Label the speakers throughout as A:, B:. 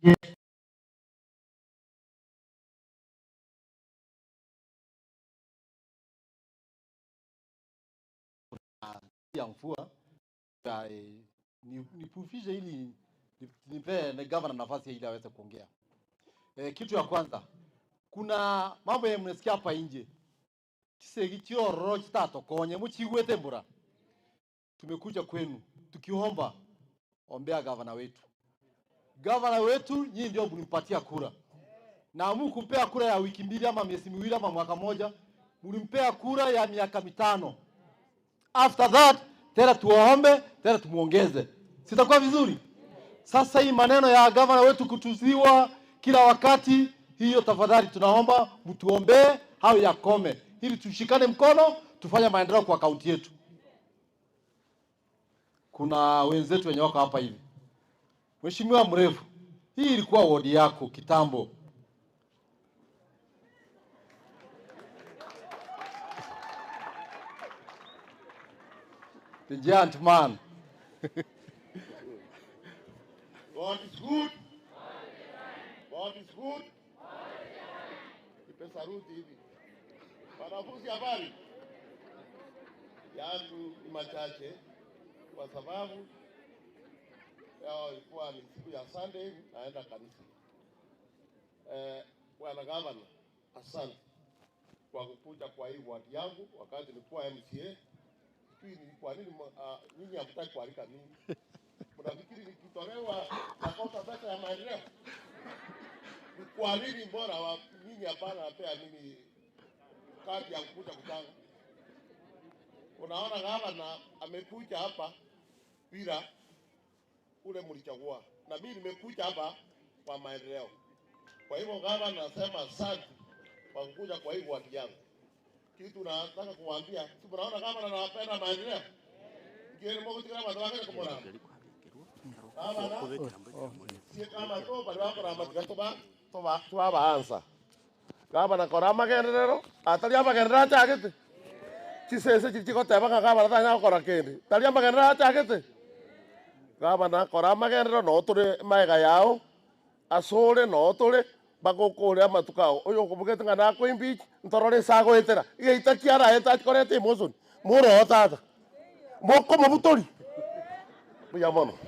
A: Ya mvua nipufishe ili nipe na governor nafasi ili aweze kuongea. Kitu ya kwanza, kuna mambo ya mnasikia hapa nje. Kisegi chiororo chitatokonye muchigwete mbura. Tumekuja kwenu tukiomba, ombea governor wetu. Governor wetu nyinyi ndio mlimpatia kura. Na hamkumpea kura ya wiki mbili ama miezi miwili ama mwaka moja, mlimpea kura ya miaka 5. After that tena tuombe, tena tumuongeze. Sitakuwa vizuri? Sasa hii maneno ya governor wetu kutuziwa kila wakati, hiyo tafadhali tunaomba mtuombee hayo yakome, ili tushikane mkono tufanye maendeleo kwa kaunti yetu. Kuna wenzetu wenye wako hapa hivi. Mheshimiwa Mrefu, hii ilikuwa wodi yako kitambo. The giant man.
B: God is good. God is good. Nipe saruti hivi. Wanafunzi, habari yangu ni machache kwa sababu leo ilikuwa ni siku ya Sunday, naenda kanisa. Bwana Governor, asante kwa kukuja kwa hii ward yangu wakati nilikuwa MCA. Sijui ni kwa nini nyinyi hamtaki kualika mimi. Mnafikiri nikitolewa nakosa pesa ya maendeleo? Ni kwa nini mbona nyinyi hapana napea mimi kadi ya kukuja kuchanga? Unaona gavana amekuja hapa bila ule mlichagua, na mimi nimekuja hapa kwa maendeleo. Kwa hivyo gavana nasema asante kwa kukuja kwa hii ward yangu. Kitu nataka kuwaambia, si mnaona gavana anapenda maendeleo? Ngieni moko tikira watu wake kumona. Gavana, si kama to bali wako na matika toba, toba, toba baanza. Gavana kora magenderero, atali magenderero achagete. Chisese chichiko teba ka gavana tanya kora kendi. Tali magenderero achagete. Gavana kora magenderero no tore maega yao. Asore no tore bagokore amatukao. Oyo kubugete ngana ko impeach ntorore sago etera. Igeita kiara eta korete emotion. Moro tata. Moko mobutori. Buya mono.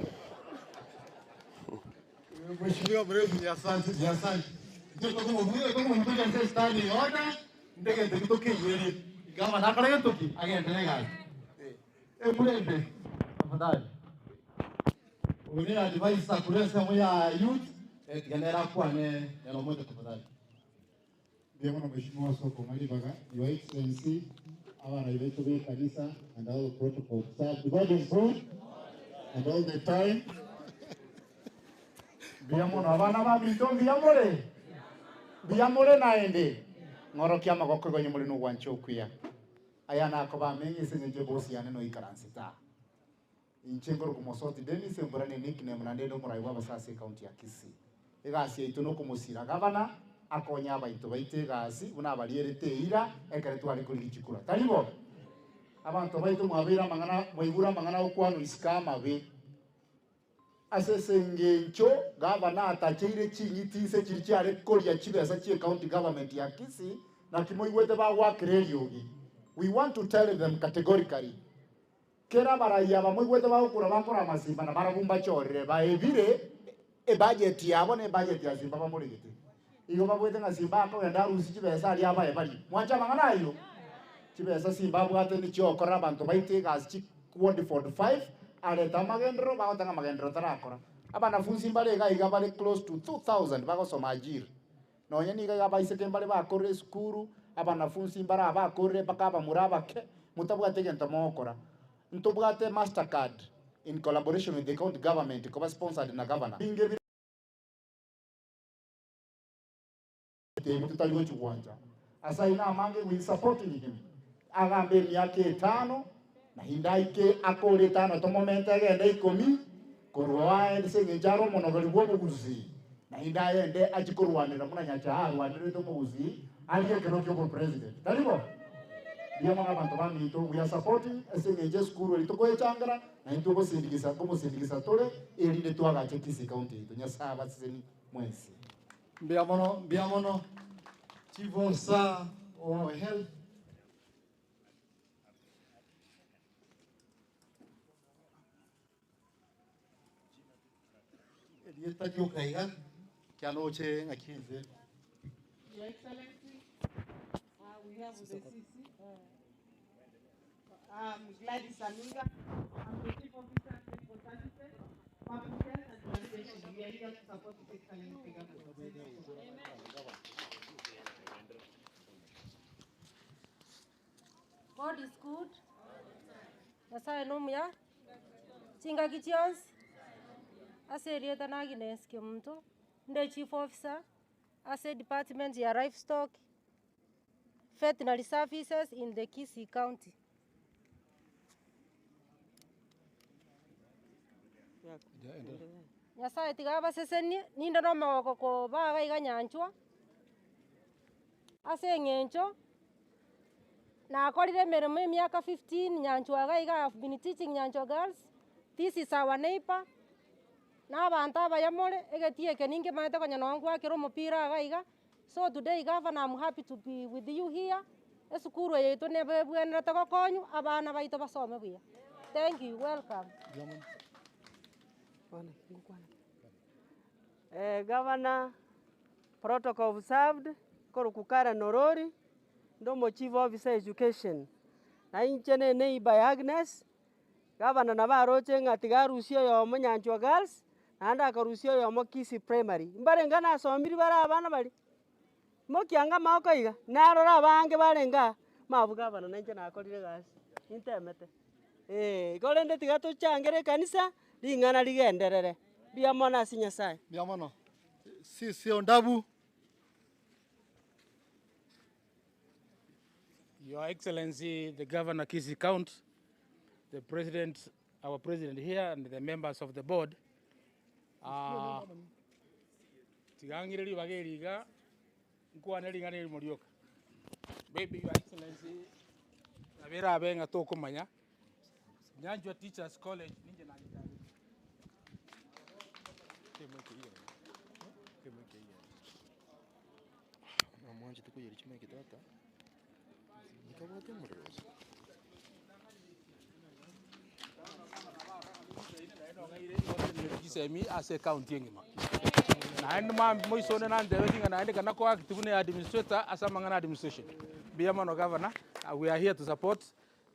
A: Mheshimiwa Mrefu, ni asante, ni asante. Ndio kwa mbuya kwa mbuya sasa stani ona ndege ndege yeri. Gava nakale toki agende ngai. Murembe tafadhali. Unina advice kuresa moya youth genera kwa ne neno moja tafadhali.
C: Ndiyo mwana Mheshimiwa Soko Malibaga, Your Excellency, our Ileto Bay Kanisa and all the protocol observed. God is good and all the time.
D: Ndiyo abana ba mito mbiyamore. Mbiyamore naende. Ng'orokia amagoko igonye muri n'ogwancha okuya. Aya nakoba amenye ase eng'encho ebosi yane noikaransete. Inche nkoroka Mosoti Dennis embura ne nickname naende ende omorai bwa abasasi ekaunti ya Kisii. Egasi yaito nokomosira gavana akonya abaito baito egasi buna abarierete eira ekere tware korigia chikura. Tari bo? Abanto baito mwabeire amang'ana mwaigure amang'ana okwanwa isiko amabe. Ase ase eng'encho gavana atacheire ching'iti ase chiri chiare koria chibesa chia county government ya Kisii na kimoigwete bagwakera eriogi. We want to tell them categorically kera baraia bamoigwete bagokura bakora amasimba na barabumba chorire baebire ebudget yabo ne budget ya Simba bamoregete. Igo babwete ng'a Simba akogenda arusi chibesa aria abaye bari. Mwancha amang'ana ayo? Chibesa Simba abwate nichiokora abanto baite egasi chi ward 45 areta amagendero bagotanga amagendero tarakora. Abanafunzi mbare iga iga bare close to 2000 bagosoma ajira. Nonye niga iga abaiseke mbare bakorire esukuru, abanafunzi mbare abakorire mpaka abamura abake, mutabwate egento mogokora. Ntobwate Mastercard in collaboration with the county government koba sponsored na governor. Binge tutali gochigwancha. Asa ina amange we supporting him. Agambe emiaka etano na hindaike akore etano tomomente agende ikomi korwa aende ase eng'encho are omonogori bwa obogusi na hinda aende achi korwanera buna nyacha arwanerete omogusi arie ekero kia obopresident. Tari bo? Ndiyo mwana abanto baminto we are supporting ase eng'encho esukuru eri tokoechangera na intwe ogosindigisa nkomosindigisa tore erinde twagache Kisii county yaito. Nyasaye abaseseni.
C: Mwensi.
A: Mbiamono, mbiamono. Chief Officer of Health. Elieta Kianoche Ngakinze.
E: Your Excellency, we have the CC. Gladys Aminga, I'm the Chief Officer for Services, Public Health and Sanitation. We are here to support His Excellency Governor.
F: God is good. Nyasaye nomuya. Chingaki chionsi. Ase rieta na Agnes Kemunto. Nde Chief Officer. Ase Department ya Livestock Veterinary Services in the Kisii County. Nyasaye tiga abasesenie ninde no magoko ko bagaiga nyanchwa. Ase eng'encho nakorire emeremo emiaka 15 Nyanchwa gaiga. I have been teaching Nyanchwa girls. This is our neighbor. Na abantu abayamore egetie eke ninge maete konya nongwakera omopira gaiga. So today, Governor, I'm happy to be with you here. Esukuru yetu nebebwenerete gokonyu abana baito basome buya. Thank you. Welcome.
G: Governor, protocol observed, korukukara norori, ndomo Chief Officer Education. Na inchene neighbor ya Agnes, Governor nabaroche ng'ati garusio yomo Nyanchwa Girls, naende akarusio yomo Kisii Primary. Mbarenga nasomiri bara abana bari. Mokianga maoko iga, narora abange barenga, mabu Governor nainche nakorire gasi. Intemete. Korende tiga tochangere kanisa, ring'ana rigenderere. Mbuya ase Nyasaye.
A: Mbiamono. CC Ondabu.
H: Your Excellency, the Governor Kisii County, the President, our President here, and the members of the board. Tigangire bageriga nkwane ringane rimorioka. Maybe Your Excellency, abera abenga tokomanya. Nyanchwa Teachers College ninje na gisemi ase county engima. Naende ma moisone na ndebe tinga naende kana ko active ne administrator asa mangana administration. Biamano Governor, we are here to support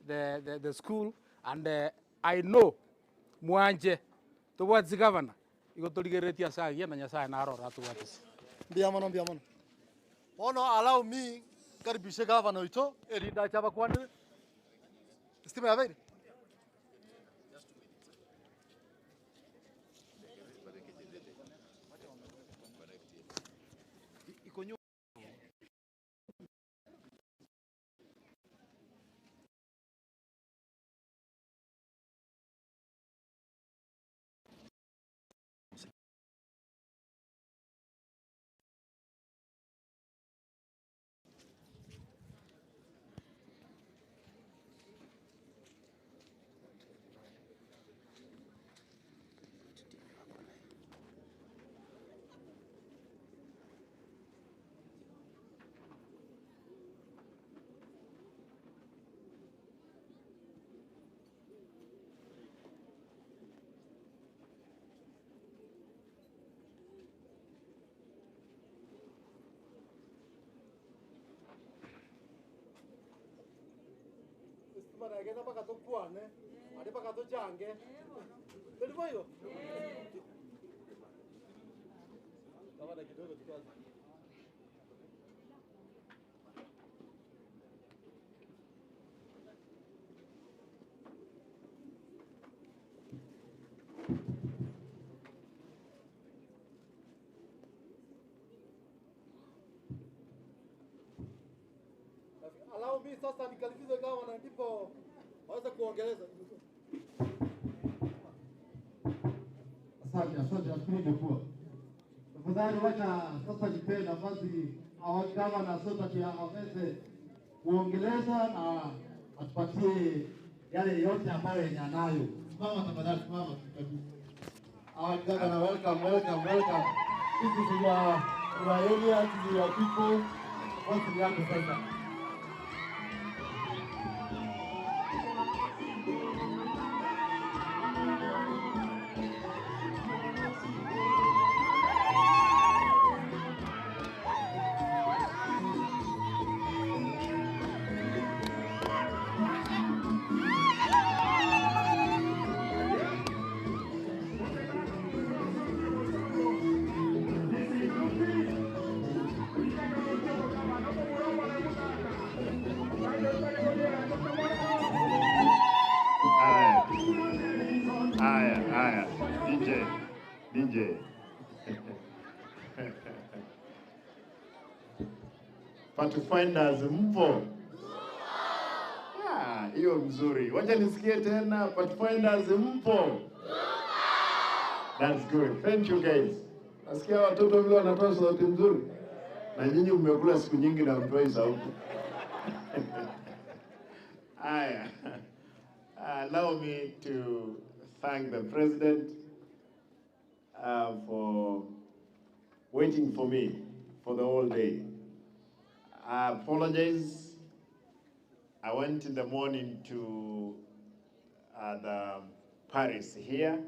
H: the school and I know mwanje towards the governor. Igo torigeretia sagia na Nyasaye na arora tuwatisi.
A: Mbiamono, mbiamono. Ono allow me karibishe governor ito erinda chaba kwanire. Stima ya bere. Maragena bakatokwane, ari bakatojange. Ndivyo hiyo? Kama kidogo tu kwanza. Allow me sasa nikalifize gavana ndipo waweze kuongeleza.
C: Asante, asante, nafikiri imekuwa. Tafadhali wacha sasa nipe nafasi our governor so that aweze kuongeleza na atupatie yale yote ambayo yenye anayo. Simama tafadhali, simama. Our governor, welcome, welcome, welcome. This is your area, this is your people. Nafasi ni yako sasa.
I: Aya, aya, aya, DJ, DJ. Pathfinders mpo? Ah, hiyo mzuri. Wacha nisikie tena, Pathfinders mpo? That's good. Thank you guys. Nasikia watoto vile wanatoa sauti nzuri. Na nyinyi mmekula siku nyingi na mtoi sauti. Aya. Allow me to thank the president for waiting for me for the whole day. I apologize. I went in the morning to the Paris here,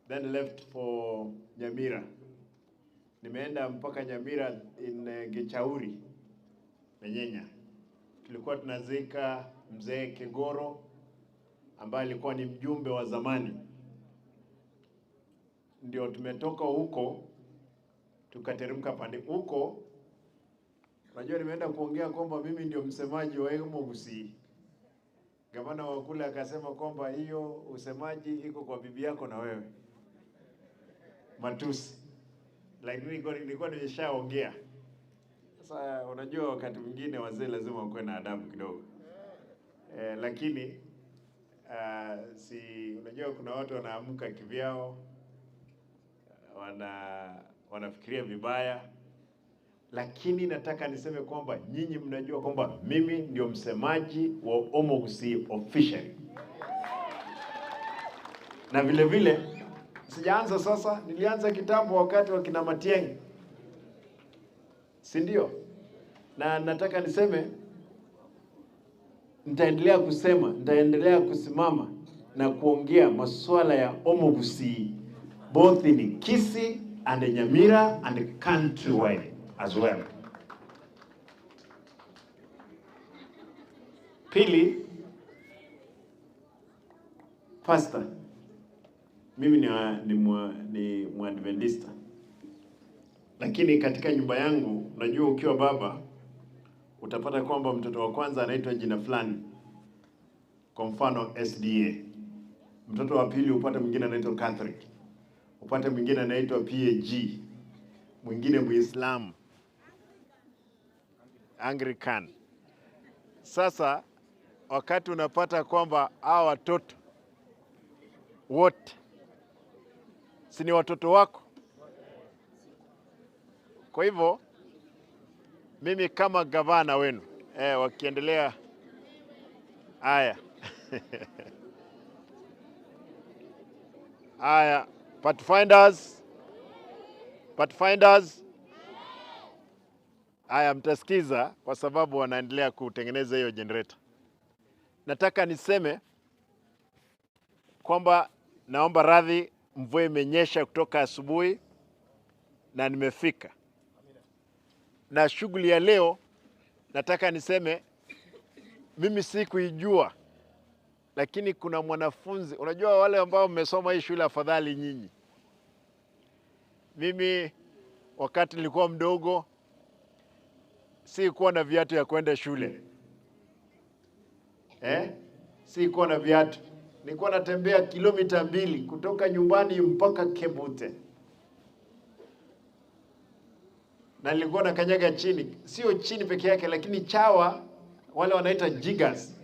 I: then left for Nyamira. Nimeenda mpaka Nyamira in Gechauri, Menyenya. Tulikuwa tunazika mzee Kegoro ambaye alikuwa ni mjumbe wa zamani. Ndio tumetoka huko tukateremka pande huko. Unajua, nimeenda kuongea kwamba mimi ndio msemaji wa Gusii. Gavana wa kule akasema kwamba hiyo usemaji iko kwa bibi yako na wewe. Matusi. Lakini nilikuwa nimeshaongea. Sasa unajua wakati mwingine wazee lazima wakuwe na adabu kidogo. Lakini si unajua kuna watu wanaamka kivyao, wanafikiria vibaya. Lakini nataka niseme kwamba nyinyi mnajua kwamba mimi ndio msemaji wa Omogusii officially. Na vile vile sijaanza sasa, nilianza kitambo wakati wa kina Matiang'i. Si ndio? Na nataka niseme nitaendelea kusema, nitaendelea kusimama na kuongea masuala ya Omogusii both in Kisii and Nyamira and countrywide as well. Pili, pastor, mimi ni Mwadventista. Lakini katika nyumba yangu, unajua ukiwa baba utapata kwamba mtoto wa kwanza anaitwa jina fulani. Kwa mfano SDA. Mtoto wa pili upate mwingine anaitwa Catholic. Upate mwingine anaitwa PAG. Mwingine Muislamu, Anglican. Sasa wakati unapata kwamba hawa watoto wote si ni watoto wako. Kwa hivyo mimi kama gavana wenu wakiendelea haya haya, Pathfinders, Pathfinders, haya mtasikiza kwa sababu wanaendelea kutengeneza hiyo generator. Nataka niseme kwamba naomba radhi, mvua imenyesha kutoka asubuhi na nimefika. Na shughuli ya leo nataka niseme mimi sikuijua, lakini kuna mwanafunzi, unajua wale ambao mmesoma hii shule afadhali nyinyi. Mimi wakati nilikuwa mdogo sikuwa na viatu ya kwenda shule. Sikuwa na viatu. Nilikuwa natembea kilomita 2 kutoka nyumbani mpaka Kebute. Na nilikuwa nakanyaga chini, sio chini peke yake, lakini chawa wale wanaita jiggers.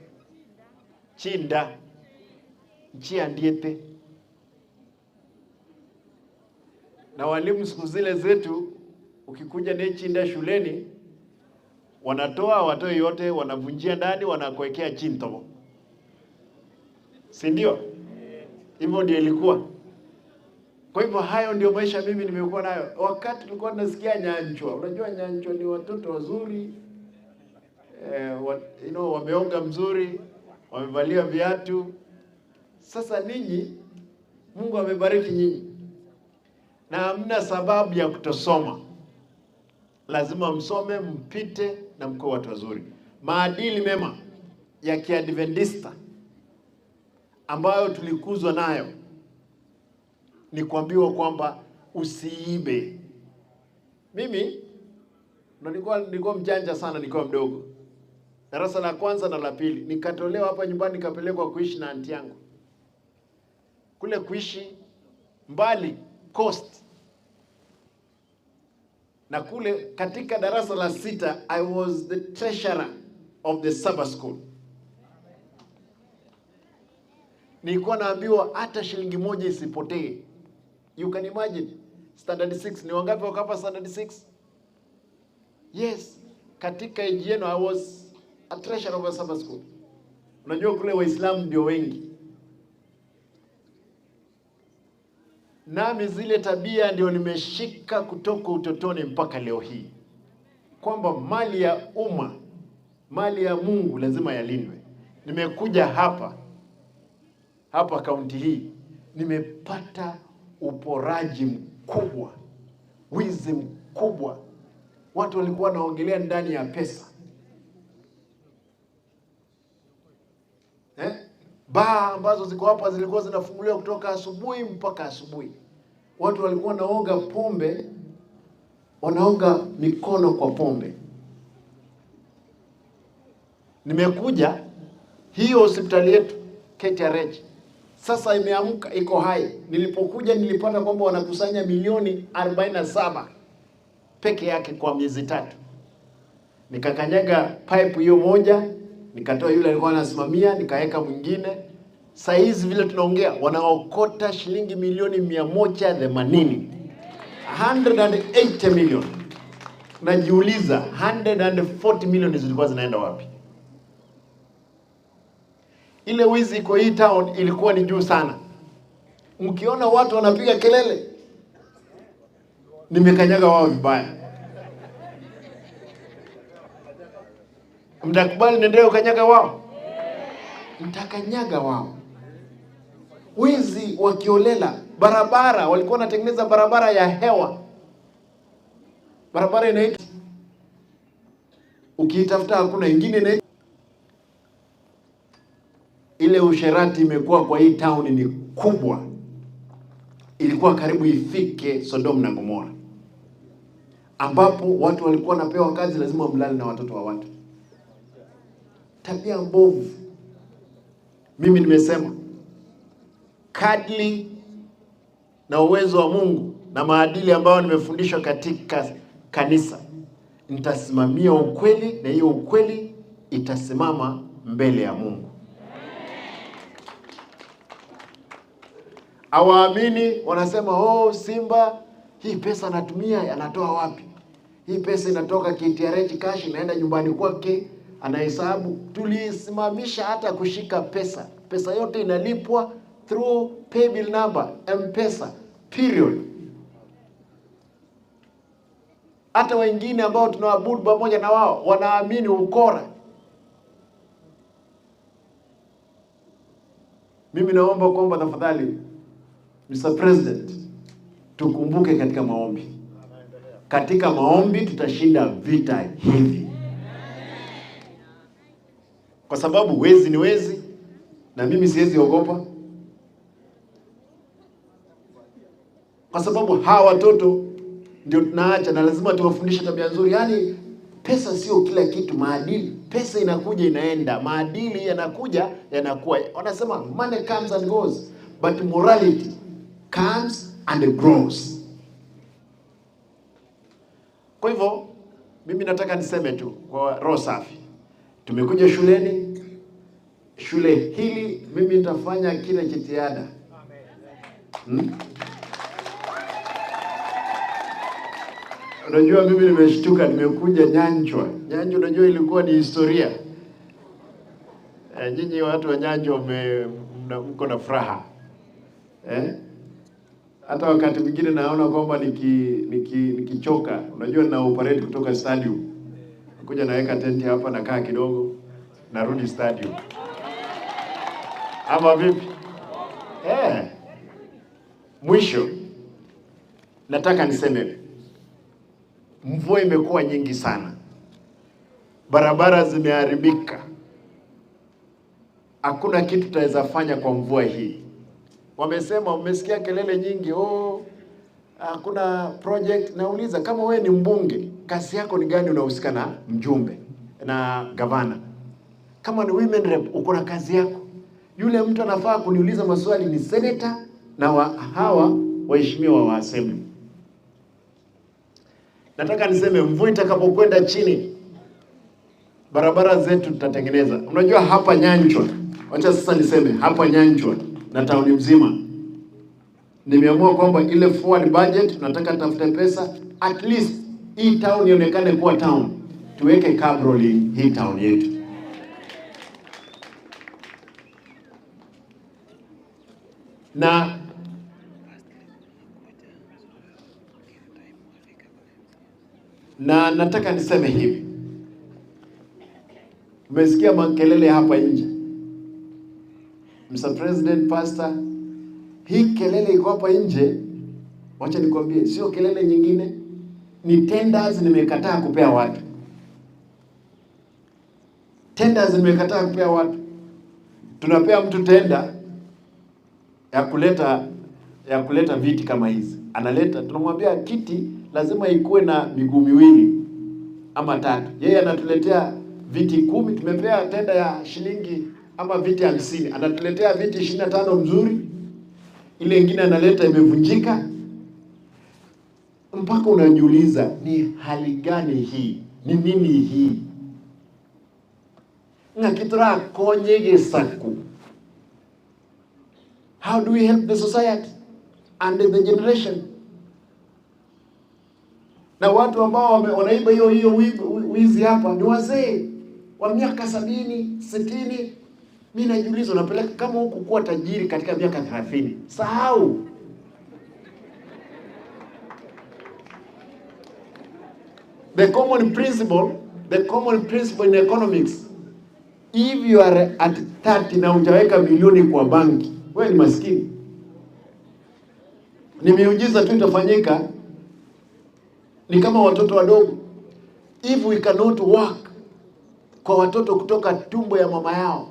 I: Chinda. Nchia ndiete. Na walimu siku zile zetu ukikuja na chinda shuleni wanatoa watoi yote, wanavunjia ndani, wanakuwekea chintobo. Si ndio? Hivyo ndio ilikuwa. Kwa hivyo hayo ndio maisha mimi nimekuwa nayo. Wakati tulikuwa tunasikia Nyanchwa, unajua Nyanchwa ni watoto wazuri, wameoga mzuri, wamevalia viatu. Sasa ninyi, Mungu amebariki nyinyi na hamna sababu ya kutosoma. Lazima msome, mpite na mkuwe watu wazuri. Maadili mema ya Kiadventista ambayo tulikuzwa nayo ni kuambiwa kwamba usiibe. Mimi nilikuwa mjanja sana nikiwa mdogo. Darasa la kwanza na la pili nikatolewa hapa nyumbani nikapelekwa kuishi na anti yangu. Kule kuishi mbali coast. Na kule katika darasa la 6 I was the treasurer of the Sabbath school. Nilikuwa naambiwa hata shilingi moja isipotee. You can imagine. Standard 6 ni wangapi wakapa standard 6? Yes, katika age yenu I was a treasurer of a Sabbath school. Unajua kule Waislamu ndio wengi. Nami zile tabia ndio nimeshika kutoka utotoni mpaka leo hii. Kwamba mali ya umma, mali ya Mungu lazima yalindwe. Nimekuja hapa kaunti hii, nimepata uporaji mkubwa, wizi mkubwa. Watu walikuwa wanaogelea ndani ya pesa. Baa ambazo ziko hapa zilikuwa zinafunguliwa kutoka asubuhi mpaka asubuhi. Watu walikuwa wanaoga pombe, wanaoga mikono kwa pombe. Nimekuja hiyo hospitali yetu KTRH sasa imeamka, iko hai. Nilipokuja nilipata kwamba wanakusanya milioni 47 peke yake kwa miezi 3. Nikakanyaga pipe hiyo moja, nikatoa yule alikuwa anasimamia, nikaweka mwingine. Saa hizi vile tunaongea wanaokota shilingi milioni 180. 180 million. Najiuliza 140 million zilikuwa zinaenda wapi? Ile wizi kwa hii town ilikuwa ni juu sana. Mkiona watu wanapiga kelele, nimekanyaga wao vibaya. Mtakubali niendelee kukanyaga wao? Mtakanyaga wao. Wizi wakiolela, barabara walikuwa wanatengeneza barabara ya hewa. Barabara inaitwa, ukiitafuta hakuna ingine inaitwa. Ile usherati imekuwa kwa hii town ni kubwa. Ilikuwa karibu ifike Sodom na Gomora, ambapo watu walikuwa wanapewa kazi lazima mlale na watoto wa watu. Tabia mbovu. Mimi nimesema kadri na uwezo wa Mungu na maadili ambayo nimefundishwa katika kanisa, nitasimamia ukweli na hiyo ukweli itasimama mbele ya Mungu. Hawaamini, wanasema oh, Simba hii pesa anatumia anatoa wapi? Hii pesa inatoka KTRH cash inaenda nyumbani kwake, anahesabu. Tulisimamisha hata kushika pesa. Pesa yote inalipwa through paybill number, M-Pesa, period. Hata wengine ambao tunaabudu pamoja na wao wanaamini ukora. Mimi naomba kwamba tafadhali Mr. President, tukumbuke katika maombi. Katika maombi tutashinda vita hivi. Kwa sababu wezi ni wezi na mimi siwezi ogopa. Kwa sababu hawa watoto ndio tunaacha na lazima tuwafundishe tabia nzuri. Yaani pesa sio kila kitu, maadili. Pesa inakuja inaenda, maadili yanakuja yanakuwa. Wanasema money comes and goes, but morality comes and grows. Kwa hivyo mimi nataka niseme tu kwa roho safi. Tumekuja shuleni, shule hili mimi nitafanya kila jitihada. Unajua mimi nimeshtuka, nimekuja Nyanchwa. Nyanchwa unajua ilikuwa ni historia. Nyinyi watu wa Nyanchwa mko na furaha. Hata wakati mwingine naona kwamba nikichoka, unajua nina operate kutoka stadium, kuja naweka tenti hapa, nakaa kidogo, narudi stadium. Ama vipi? Mwisho nataka niseme mvua imekuwa nyingi sana, barabara zimeharibika, hakuna kitu tutaweza fanya kwa mvua hii. Wamesema, umesikia kelele nyingi, oh, hakuna project. Nauliza, kama we ni mbunge, kazi yako ni gani? Unahusika na mjumbe na gavana. Kama ni women rep, uko na kazi yako. Yule mtu anafaa kuniuliza maswali ni senator na hawa waheshimiwa wa assembly. Nataka niseme mvua itakapokwenda chini, barabara zetu tutatengeneza. Unajua hapa Nyanchwa, wacha sasa niseme hapa Nyanchwa na tauni mzima, nimeamua kwamba ile forward budget nataka tafute pesa at least hii town ionekane kuwa town, tuweke cabriolet hii town yetu. Na nataka niseme hivi, umesikia makelele hapa nje, Mr. President, Pastor, hii kelele iko hapa nje, wacha nikwambie, sio kelele nyingine, ni tenders nimekataa kupea watu. Tenders nimekataa kupea watu. Tunapea mtu tenda ya kuleta viti kama hizi. Analeta, tunamwambia kiti lazima ikuwe na miguu miwili ama tatu. Yeye anatuletea viti 10, tumepea tenda ya shilingi ama viti 50, anatuletea viti 25 mzuri, ile nyingine analeta imevunjika. Mpaka unajiuliza ni hali gani hii? Ni nini hii? Ngakitura konyege saku. How do we help the society and the generation? Na watu ambao wanaiba hiyo wizi hapa ni wazee wa miaka 70, 60. Mimi najiuliza, unapeleka kama huku kuwa tajiri katika miaka 30. Sahau. The common principle in economics, if you are at 30 na hujaweka milioni kwa banki, wewe ni maskini. Ni miujiza tu itafanyika. Ni kama watoto wadogo. If we cannot work kwa watoto kutoka tumbo ya mama yao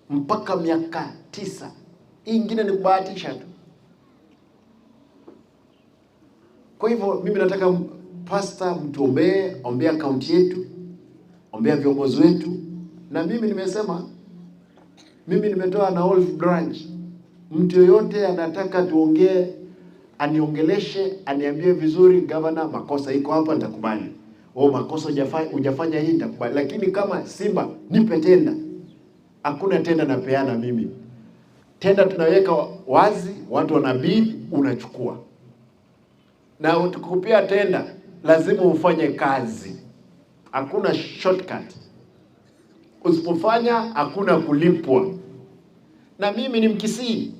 I: mpaka miaka 9, hii ingine ni kubahatisha tu. Kwa hivyo mimi nataka pastor mtuombee, ombea kaunti yetu, ombea viongozi wetu. Na mimi nimesema, mimi nimetoa na olive branch. Mtu yoyote anataka tuongee, aniongeleshe, aniambie vizuri, governor, makosa iko hapa, nitakubali. Oh, makosa hujafanya hii, nitakubali. Lakini kama Simba, nipe tenda. Hakuna tenda napeana mimi. Tenda tunaweka wazi, watu wanabidi, unachukua. Na ukikupia tenda, lazima ufanye kazi. Hakuna shortcut. Usipofanya, hakuna kulipwa. Na mimi ni Mkisii.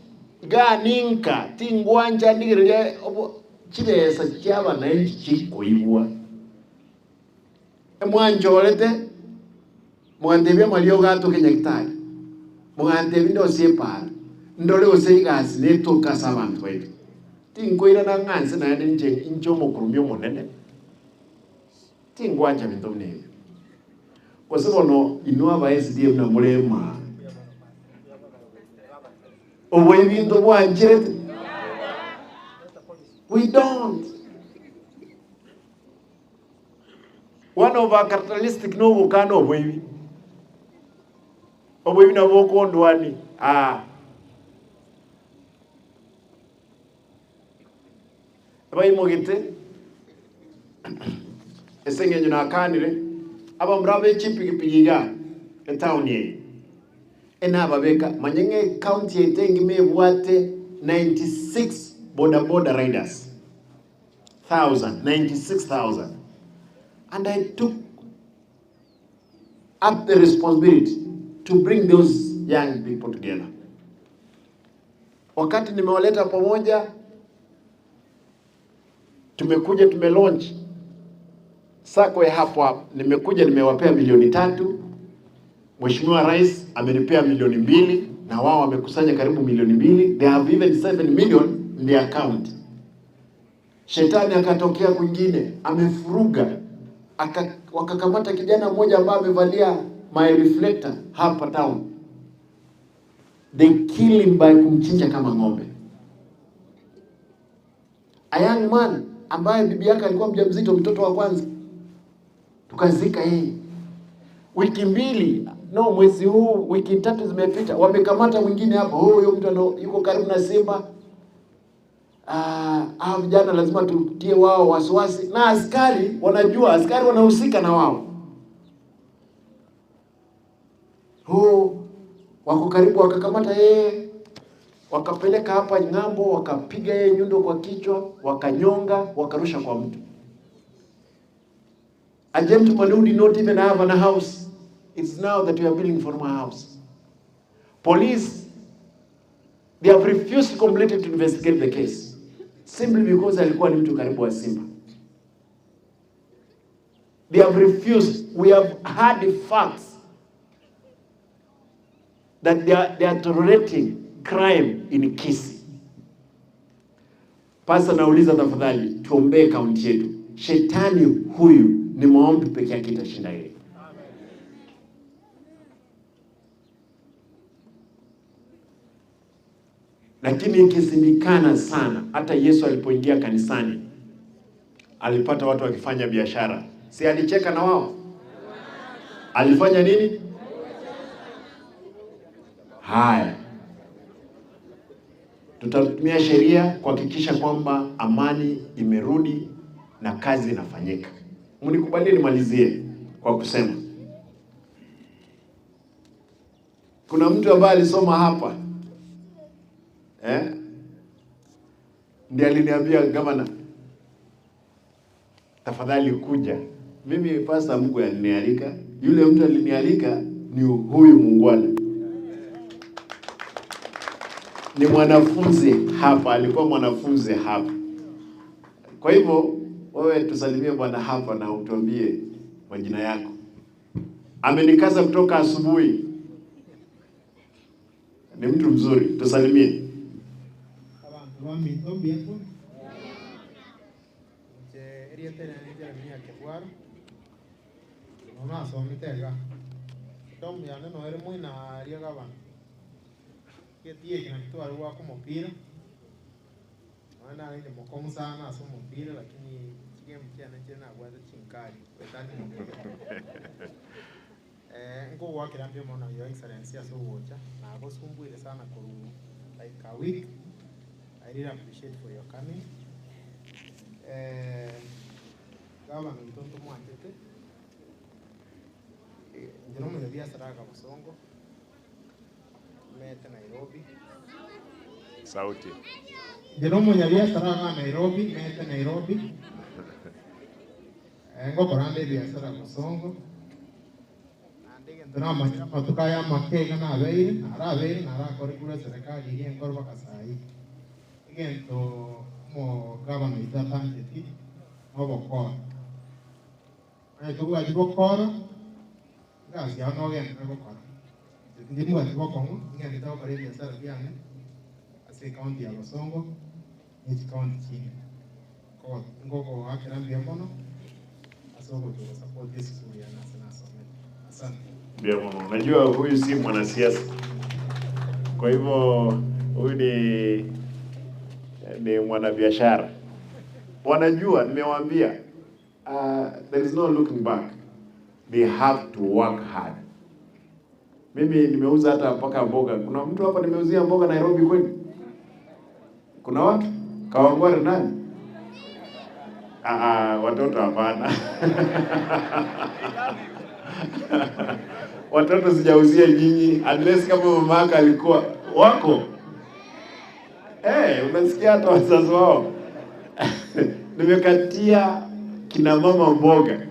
I: Ganinka, tingwanja, nigere, obo, chilesa chaba na nchi chikoibwa. Mwanjolete, mwandebia malio gato Kenya kitari. Mwandebia ndo separa. Ndole oseigas neto kasabantu wetu. Tingoira na nganse na nje injo mokurumio monene. Tingwanja bintu mnene. Kwa sababu no inua ba SDM na mulema. Owe bintu bwanjirete. We don't. One of our characteristic no vukano obwebi. Obwebi na bokondwani. Ah. Abayimogete esengenyo nakanire aba mrabe chipigipigi etown ye enababeka manyenge county etengi mebwate 96 boda boda riders 96,000, and I took up the responsibility to bring those young people together. Wakati nimewaleta pamoja, Tumekuja tumelaunch sako ya hapo hapo, nimekuja nimewapea 3 milioni. Mheshimiwa Rais amenipea 2 milioni na wao wamekusanya karibu 2 milioni. They have even 7 million in their account. Shetani akatokea kwingine, amefuruga wakakamata kijana mmoja ambaye amevalia my reflector hapa town. They kill him by kumchinja kama ng'ombe. A young man ambaye bibi yake alikuwa mjamzito, mtoto wa kwanza, tukazika yeye. Wiki 2, no, mwezi huu, wiki 3 zimepita, wamekamata mwingine hapo. Huyu mtu yuko karibu na Simba. Ah, hawa vijana lazima tutie wao wasiwasi, na askari wanajua, askari wanahusika na wao. Huu wako karibu, wakakamata yeye, wakapeleka hapa ng'ambo, wakapiga yeye nyundo kwa kichwa, wakanyonga, wakarusha kwa mtu. A gentleman who did not even have a house. It's now that we are building for my house. Police, they have refused completely to investigate the case simply because alikuwa ni mtu karibu wa Simba. They have refused. We have had the facts that they are tolerating crime in Kisii. Pastor, nauliza tafadhali, tuombee kaunti yetu. Shetani huyu ni maombi peke yake itashinda yeye. Lakini ikishindikana sana, hata Yesu alipoingia kanisani alipata watu wakifanya biashara, si alicheka na wao? Alifanya nini? Haya, tutatumia sheria kuhakikisha kwamba amani imerudi na kazi inafanyika. Mnikubalie nimalizie kwa kusema kuna mtu ambaye alisoma hapa, eh? Ndiye aliniambia, "Gavana, tafadhali kuja." Mimi Pastor Mungu alinialika, yule mtu alinialika ni huyu muungwana, ni mwanafunzi hapa, alikuwa mwanafunzi hapa. Kwa hivyo wewe tusalimie bwana hapa na utuambie majina yako. Amenikaza kutoka asubuhi, ni mtu mzuri, tusalimie.
J: Abantu baminto mbiako nche eriete nene Jeremia Kebwaro no nasomete iga domu yane noere mwina aria gabana getie kina kitware gwaka omopira noe narenge mokong'u sana ase omopira, lakini chigame chiane chire nabwate chinkari wetani mopira. Nkogwakera mbio mono, Your Excellency, ase ogocha nagosumbuire sana koru like a week. I really appreciate for your coming. Gavana Ntonto mwanchete nje nomunyabiasara Kabosongo mete Nairobi.
I: Sauti.
J: Nje nomunyabiasara ga Nairobi mete Nairobi. Ngokora ebiasara Bosongo naende egento namanyire amatuko aya amakega nabeire narabeire narakore serikali iria enkoro baka sai egento mo gavana oito atancheti nobokora onye tobwati bokora egasi yao nogenderera gokora ndibwati bokong'u ing'endete gokora ebiasara biane ase ekaunti ya Bosongo na chikaunti chinde. Ngogoakera mbuya mono ase ogocha gosupport esukuru yane ase nasomete. Asante.
I: Ndio mama, unajua huyu si mwanasiasa, kwa hivyo huyu ni mwanabiashara. Wanajua, nimewaambia there is no looking back, they have to work hard. Mimi nimeuza hata mpaka mboga. Kuna mtu hapa nimeuzia mboga Nairobi kweli? Kuna watu Kawangware nani? Ah, ah, watoto hapana. Watoto sijauzia nyinyi unless kama mama yako alikuwa wako. Unasikia hata wazazi wao. Nimekatia kina mama mboga.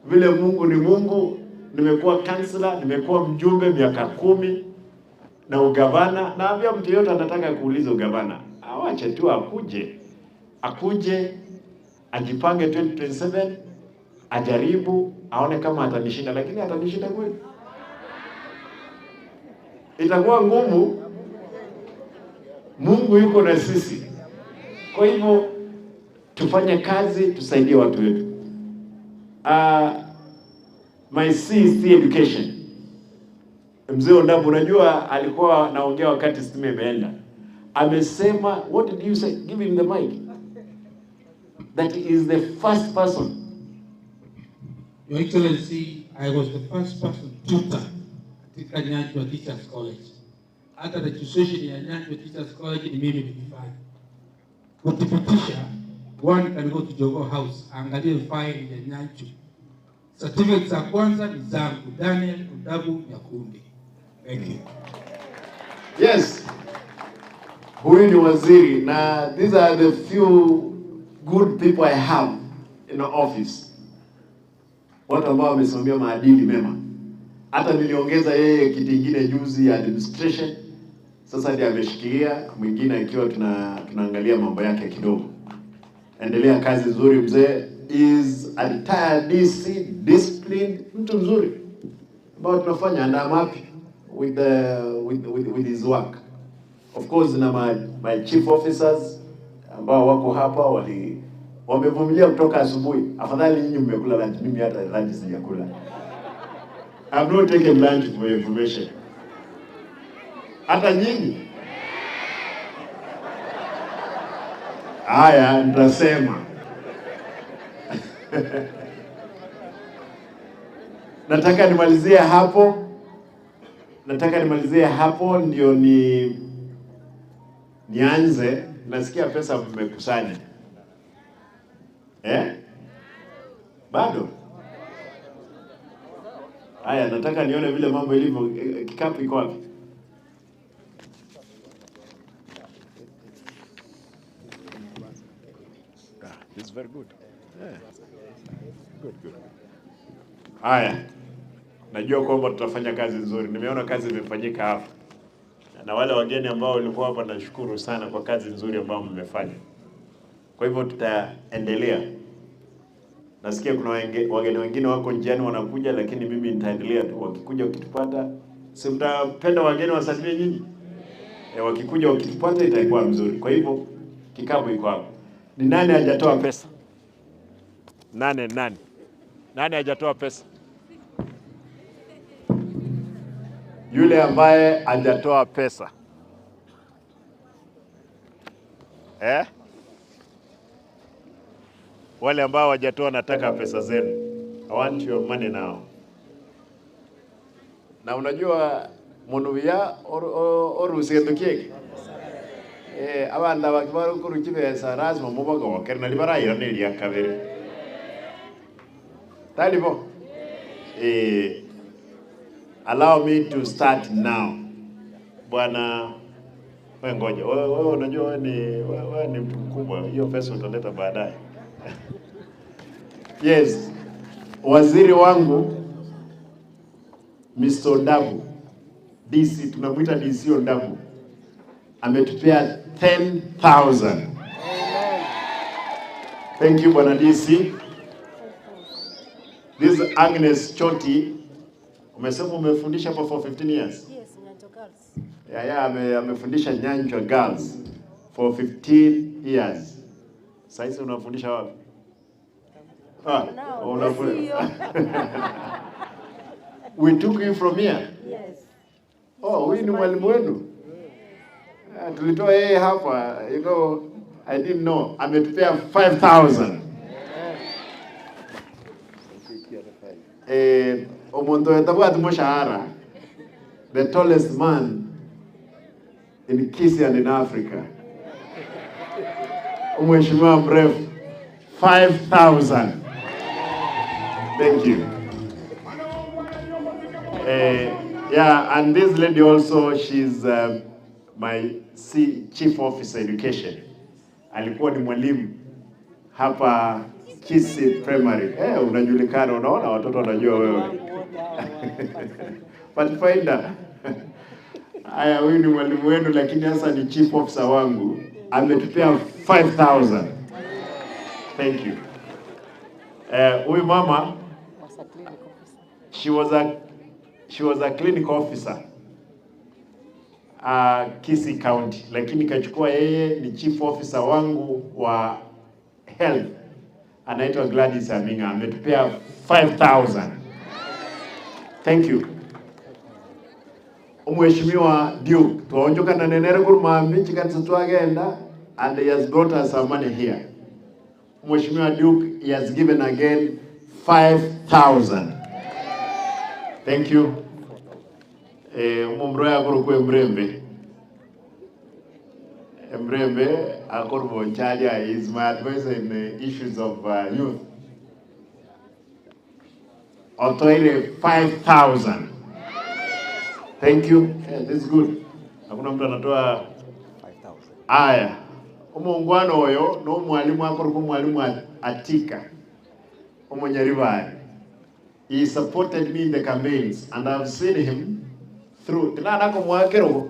I: Vile Mungu ni Mungu, nimekuwa kansela, nimekuwa mjumbe miaka 10 na ugavana. Naambia mtu yote anataka kuuliza ugavana, awache tu akuje. Akuje ajipange 2027, ajaribu aone kama atanishinda, lakini atanishinda kweli? Itakuwa ngumu. Mungu yuko na sisi, kwa hivyo tufanye kazi, tusaidie watu wetu. My CEC education, Mzee Ondabu, unajua alikuwa naongea wakati stima imeenda, amesema, what did you say? Give him the mic. That he is the first person.
K: Your Excellency, I was the first person tutor katika Nyanchwa Teachers College. Hata registration ya Nyanchwa Teachers College ni mimi nilifanya. Kuthibitisha, one can go to Jogoo House, angalie file ya Nyanchwa. Certificate za kwanza ni zangu, Daniel Ondabu Nyakundi. Thank you.
I: Yes. Huyu ni waziri na these are the few good people I have in the office. Watu ambao wamesimamia maadili mema. Hata niliongeza yeye kiti kingine juzi ya administration. Sasa ndiye ameshikilia, mwingine akiwa tunaangalia mambo yake kidogo. Endelea kazi nzuri mzee. Is a retired DC, disciplined, mtu mzuri ambao tunafanya and I'm happy with the with, with, with his work. Of course na my chief officers ambao wako hapa wamevumilia kutoka asubuhi. Afadhali nyinyi mmekula lunch, mimi hata lunch sijakula. I've not taken lunch, for your information. Hata nyinyi. Haya, nitasema. Nataka nimalizie hapo. Nataka nimalizie hapo ndio nianze. Nasikia pesa mmekusanya. Eh? Bado? Haya, nataka nione vile mambo ilivyo. Kikapu iko wapi? This is very good. Yeah. Good, good. Haya. Najua kwamba tutafanya kazi nzuri. Nimeona kazi imefanyika hapa. Na wale wageni ambao walikuwa hapa, nashukuru sana kwa kazi nzuri ambayo mmefanya. Kwa hivyo tutaendelea. Nasikia kuna wageni wengine wako njiani wanakuja, lakini mimi nitaendelea tu. Wakikuja wakitupata, si mtapenda wageni wasalimie nyinyi? Wakikuja wakitupata itakuwa mzuri. Kwa hivyo kikapu iko hapo. Ni nani hajatoa pesa? Nani? Nani hajatoa pesa? Yule ambaye hajatoa pesa. Eh? Wale ambao hawajatoa, nataka pesa zenu. I want your money now. Na unajua munubia orusigendukieke. Abana bakibara kuruchibesa lazima mubagokere na libarayo ni kabere. Talibo. Allow me to start now. Bwana, wewe ngoja. Wewe unajua wewe ni mtu mkubwa. Hiyo pesa utaleta baadaye. Yes. Waziri wangu Mr. Ondabu, DC, tunamuita DC Ondabu, ametupea 10,000. Thank you, Bwana DC. This is Agnes Choti. Umesema umefundisha hapa for 15 years?
F: Yes, Nyanchwa Girls.
I: Yeah, amefundisha Nyanchwa Girls for 15 years. Sasa unafundisha wapi? Unafundisha. We took you from here?
F: Yes.
I: Oh, huyu ni mwalimu wenu? Tulitoa yeye hapa, you know, I didn't know. Ametupea 5,000. Omonto etabwa mushahara, the tallest man in Kisii and in Africa. Mheshimiwa mrefu, 5,000. Thank you. Yeah, and this lady also, she's my chief officer education. Alikuwa ni mwalimu hapa Kisii Primary. Unajulikana, unaona watoto wanajua wewe. Pathfinder. Haya, huyu ni mwalimu wenu, lakini sasa ni chief officer wangu. Ametupea 5,000. Thank you. Huyu mama, she was a clinic officer Kisii County, lakini kachukua yeye ni chief officer wangu wa health, anaitwa Gladys Aminga, ametupea 5000. Thank you. Mheshimiwa Duke, twaonjoka na nenere kurumambi chikanisa twagenda, and he has brought us some money here. Mheshimiwa Duke, he has given again 5000. Thank you. Mumro yakoro kwe Mrembe. Mrembe akorbo Chalia is my advisor in the issues of youth. Otoire 5000. Thank you. Yeah, this is good. Hakuna mtu anatoa 5000. Aya. Umuungwano oyo no mwalimu akorbo mwalimu Atika. Omunyaribari. He supported me in the campaigns and I've seen him through. Tina nako mwakero.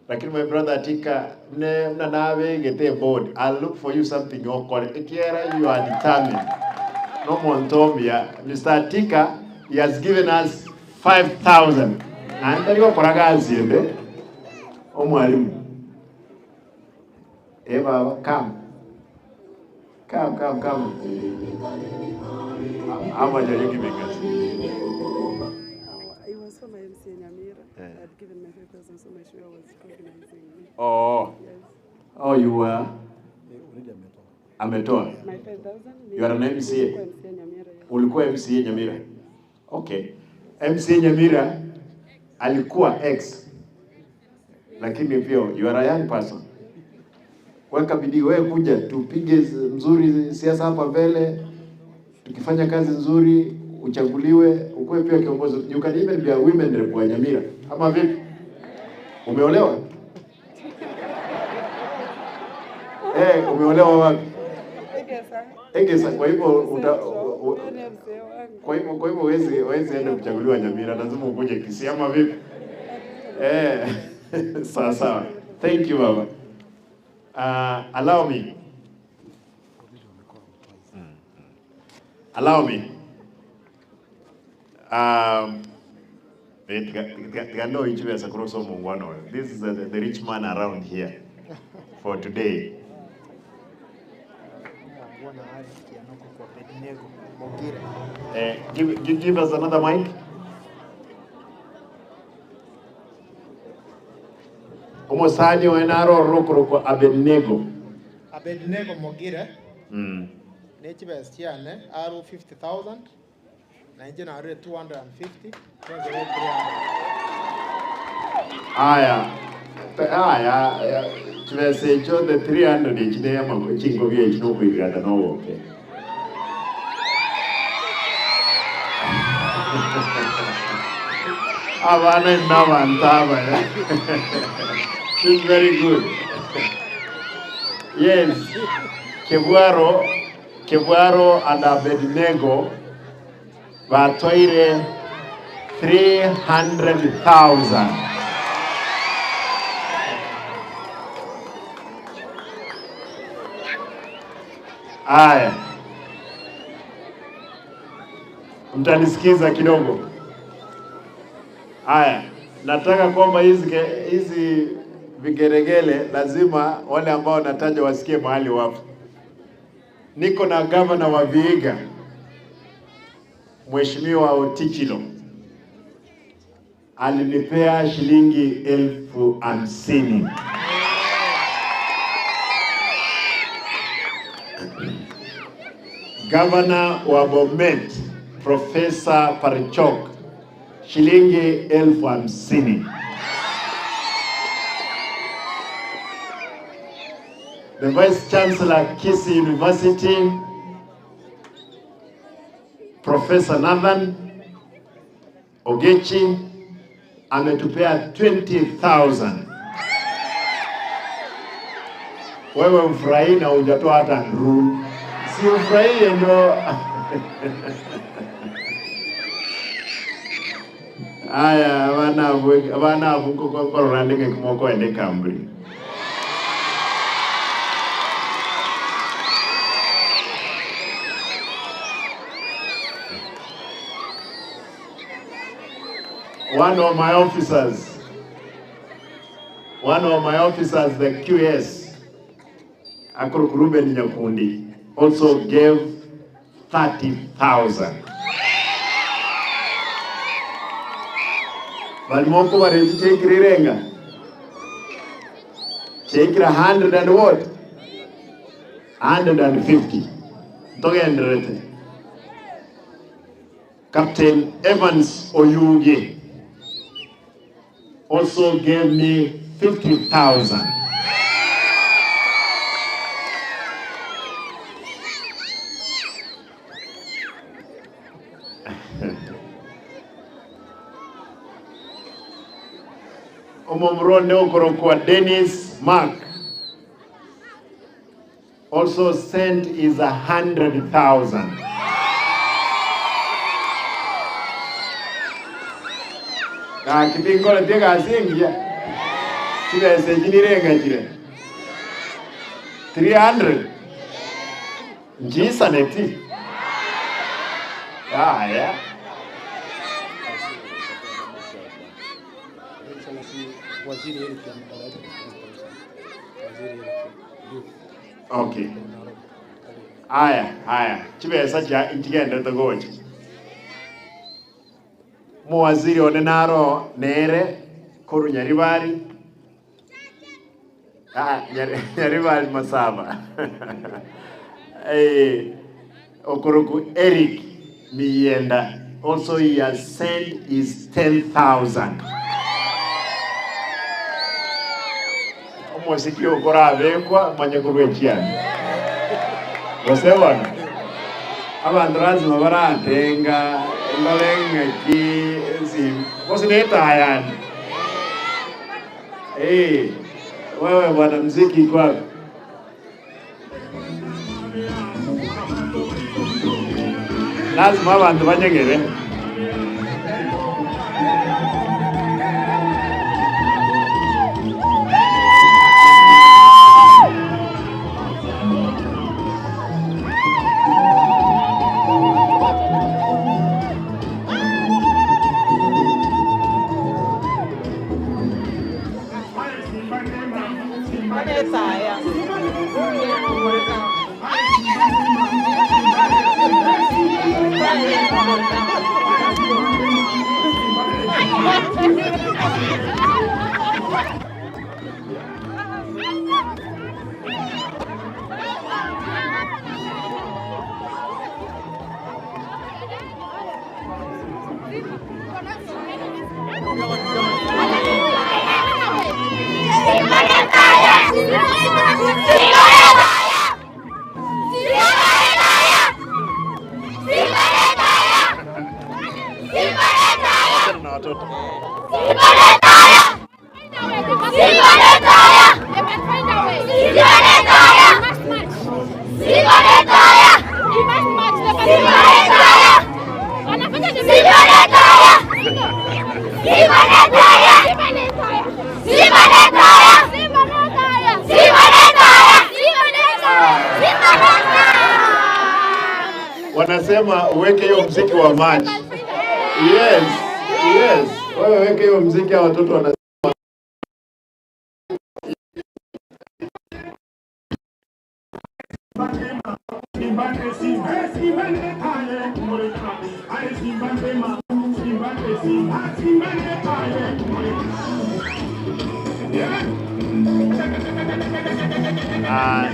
I: Lakini my brother Atika, ne mna nawe get board. I'll look for you something okore. Ikiera you are determined. No Montomia. Mr. Atika, he has given us 5,000. And ndiko koragazi ende. Omwalimu. Eh baba, come. Come, come, come. How much are you giving us?
E: It was for my MCA Nyamira.
I: Yeah.
E: I'd given my 5,000, so my share was recognizing me.
I: Oh.
E: Yes.
I: Oh, you were? Ametoa.
E: My 5,000.
I: You are an MCA?
E: Nilikuwa MCA Nyamira, yes.
I: Ulikuwa MCA Nyamira? Okay. MCA Nyamira alikuwa ex. Lakini pia you are a young person. Weka bidii wewe, kuja tupige mzuri siasa hapa mbele. Tukifanya kazi nzuri uchaguliwe, ukuwe pia kiongozi. You can even be a women rep wa Nyamira. Ama vipi? Umeolewa? Eh, umeolewa wapi?
E: Egesa.
I: Egesa, kwa hivyo uta,
E: Huyo ni mzee wangu.
I: Kwa hivyo huwezi enda kuchaguliwa Nyamira, lazima ukuje Kisii ama vipi? Eh, sawa sawa. Thank you, baba. Allow me. Allow me. Tigando ichiweza kuroso muungwano. This is the rich man around here for today.
L: Bwana Ali Kianoko kwa Abednego Mogire.
I: Give us another mic. Omosani wenaro rokoroko Abednego.
L: Abednego Mogire nechibesa chiane aru 50,000 na inje narure 250 twengere 300.
I: Aya. Aya, chibesa echo the 300 echine yamako chingo bie chino kuigata no woke. Abana n'abantu. She's very good. Yes. Kebwaro, Kebwaro and Abednego batoire 300,000. Aya. Mtanisikiza kidogo. Aya, nataka kwamba hizi vigeregele lazima wale ambao nataja wasikie mahali wapo. Niko na gavana wa Vihiga, Mheshimiwa Otichilo, alinipea shilingi 50,000. Gavana wa Bomet, Profesa Parichok, shilingi 50,000. The Vice Chancellor, Kisii University, Professor Nathan Ogechi, ametupea 20,000. Wewe mfurahii na hujatoa hata nduru. Si ufurahie ndio. Aya, abana avuko kwa ndege kumoko ende Cambridge. One of my officers, one of my officers, the QS, Akorok Ruben Nyakundi, also gave 30,000. Balimoko bareji chekirirenga. Chekira 100 and what? 150. Togenderete. Captain Evans Oyugi also gave me 50,000. Omomrone Okorokwa Dennis Mark also sent is 100,000. Kipingola tega asingia chibese chinirenga chire 300 njisa neti yeah. Okay. Aya, aya. Chibesa cha inchigenda togocha. Muwaziri onenaro nere koru Nyaribari. Ah, Nyaribari Masaba. Eh, Okoroku Eric Miyenda. Also he has sent his 10,000. Omosiki okora abekwa manye kurwechiana. Gosebona. Abantu lazima baratenga ngolenga ki sim. Osineta yani. Eh, wewe bwana mziki kwa lazima abantu banyengere. Wanasema uweke hiyo mziki wa maji. Yes, yes. Wewe weke hiyo mziki ya watoto wanasema.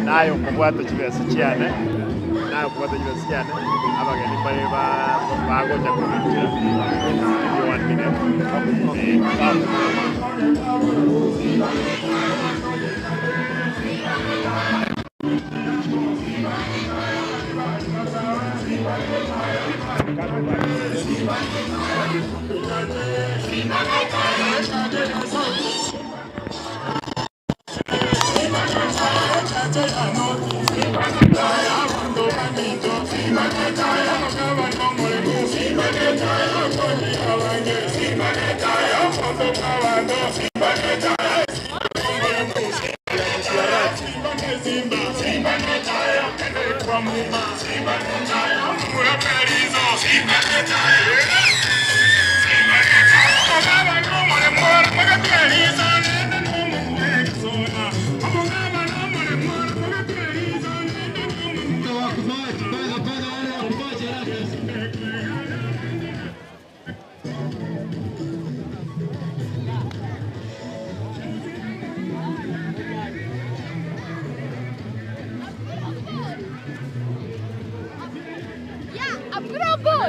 I: Nayo kubwata chibesa chiane. Nayo kubwata chibesa chiane. Abageni pale ba bagoja kubicha. Give you 1 minute.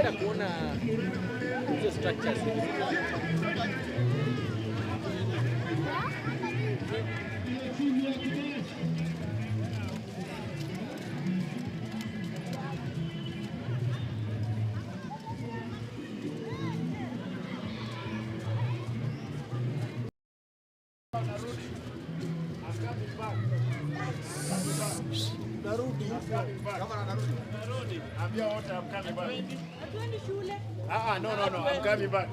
H: Ningependa kuona hizo structures.
I: Narudi. Ambia wote I'm coming back.
E: Hatuendi shule.
I: Ah, no, I'm coming back.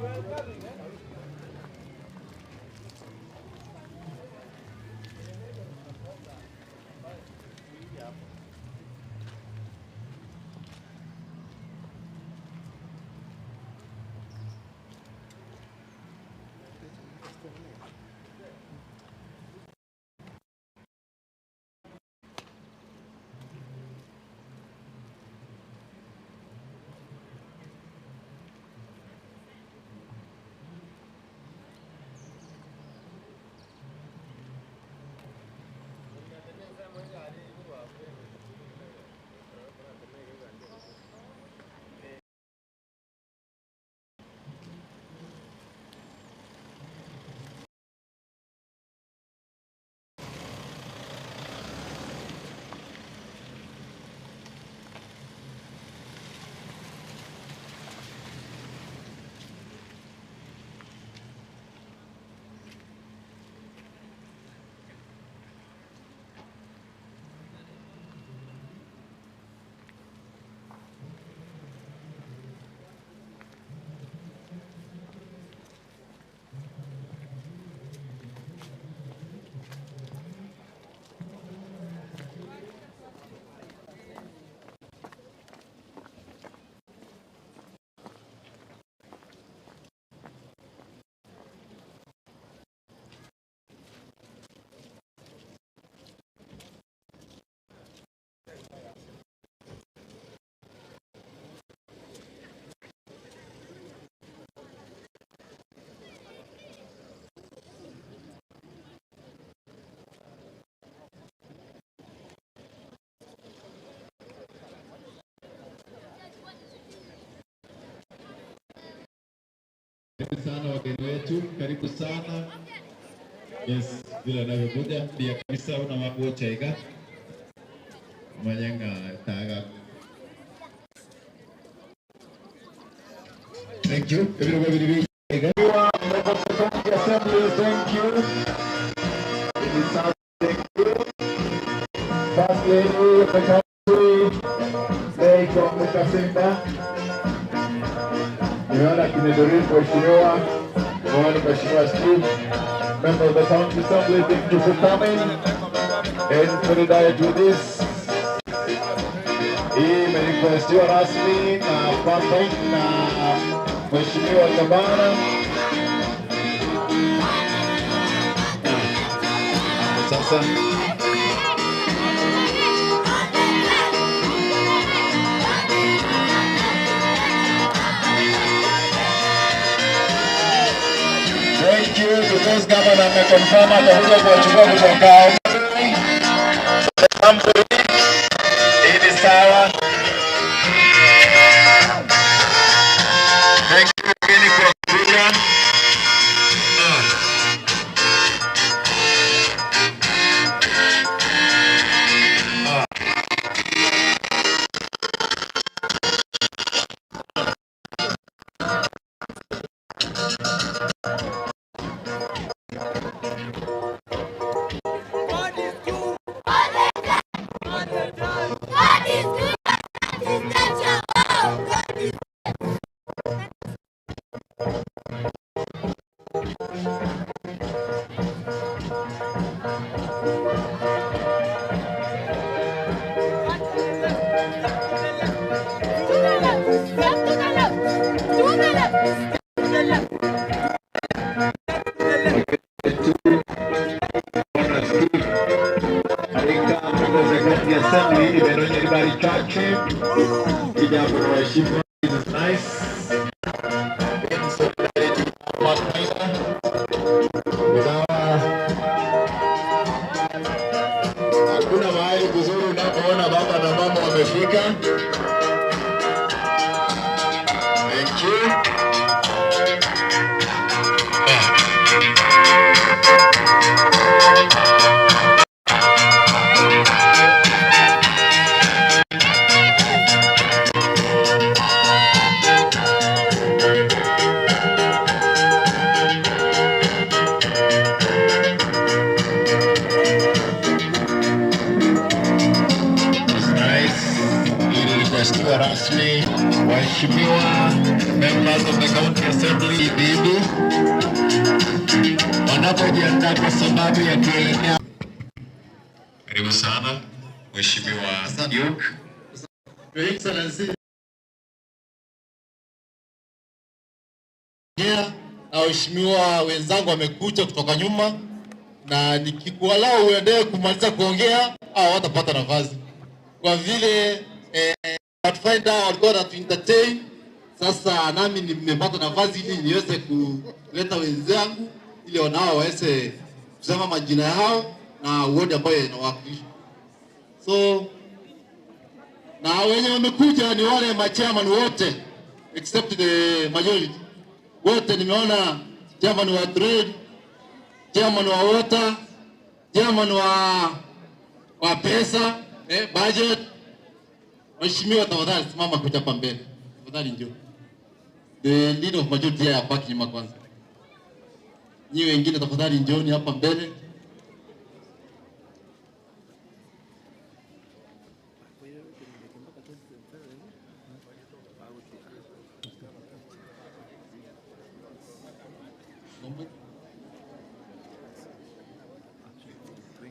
M: Karibu sana wageni wetu, karibu sana. Yes, vile anavyokuja pia kabisa una magocha iga manyanga taga. Thank you. Everybody iga.
D: Assembly, thank you. Thank you. First Lady of the country, Lady Mukasimba. Nimeona kina Doreen, Mheshimiwa, nimeona Mheshimiwa Steve, member of the County Assembly, thank you for coming. And solidarity with this. Hii imerequestiwa rasmi na Papa na Mheshimiwa Tabana.
M: Sasa
D: Thank you because governor ameconfirm atakuja kuwachukua kutoka Homabay. Hii ni sawa. Thank you wageni kwa kuja.
N: God is good. God is good. God is nature. Oh, God is. To the left. Step to the left. To the left. Step to the left.
D: Katika Mbunge za County Assembly imeonya kibali chache kijapo na waheshimiwa. This is nice. In solidarity with our Maina. With our Hakuna mahali kuzuri unapoona baba na mama wamefika.
M: Waheshimiwa members of the County Assembly Bibi wanapojiandaa kwa sababu ya kuelekea. Karibu sana Mheshimiwa Duke.
C: Your Excellency, na waheshimiwa wenzangu wamekuja kutoka nyuma, na nikikuwalau uendelee kumaliza kuongea au watapata nafasi, kwa vile Pathfinder walikuwa wanatu entertain. Sasa nami nimepata nafasi ili niweze kuleta wenzangu ili wanao waweze kusema majina yao na wodi ambayo inawakilisha. So na wenye wamekuja ni wale machairman wote except the majority wote. Nimeona chairman wa trade, chairman wa water, chairman wa pesa, budget. Mheshimiwa, tafadhali simama kuja hapa mbele. Tafadhali njoo. The leader of majority hapa baki nyuma kwanza. Nyi wengine tafadhali njooni hapa mbele.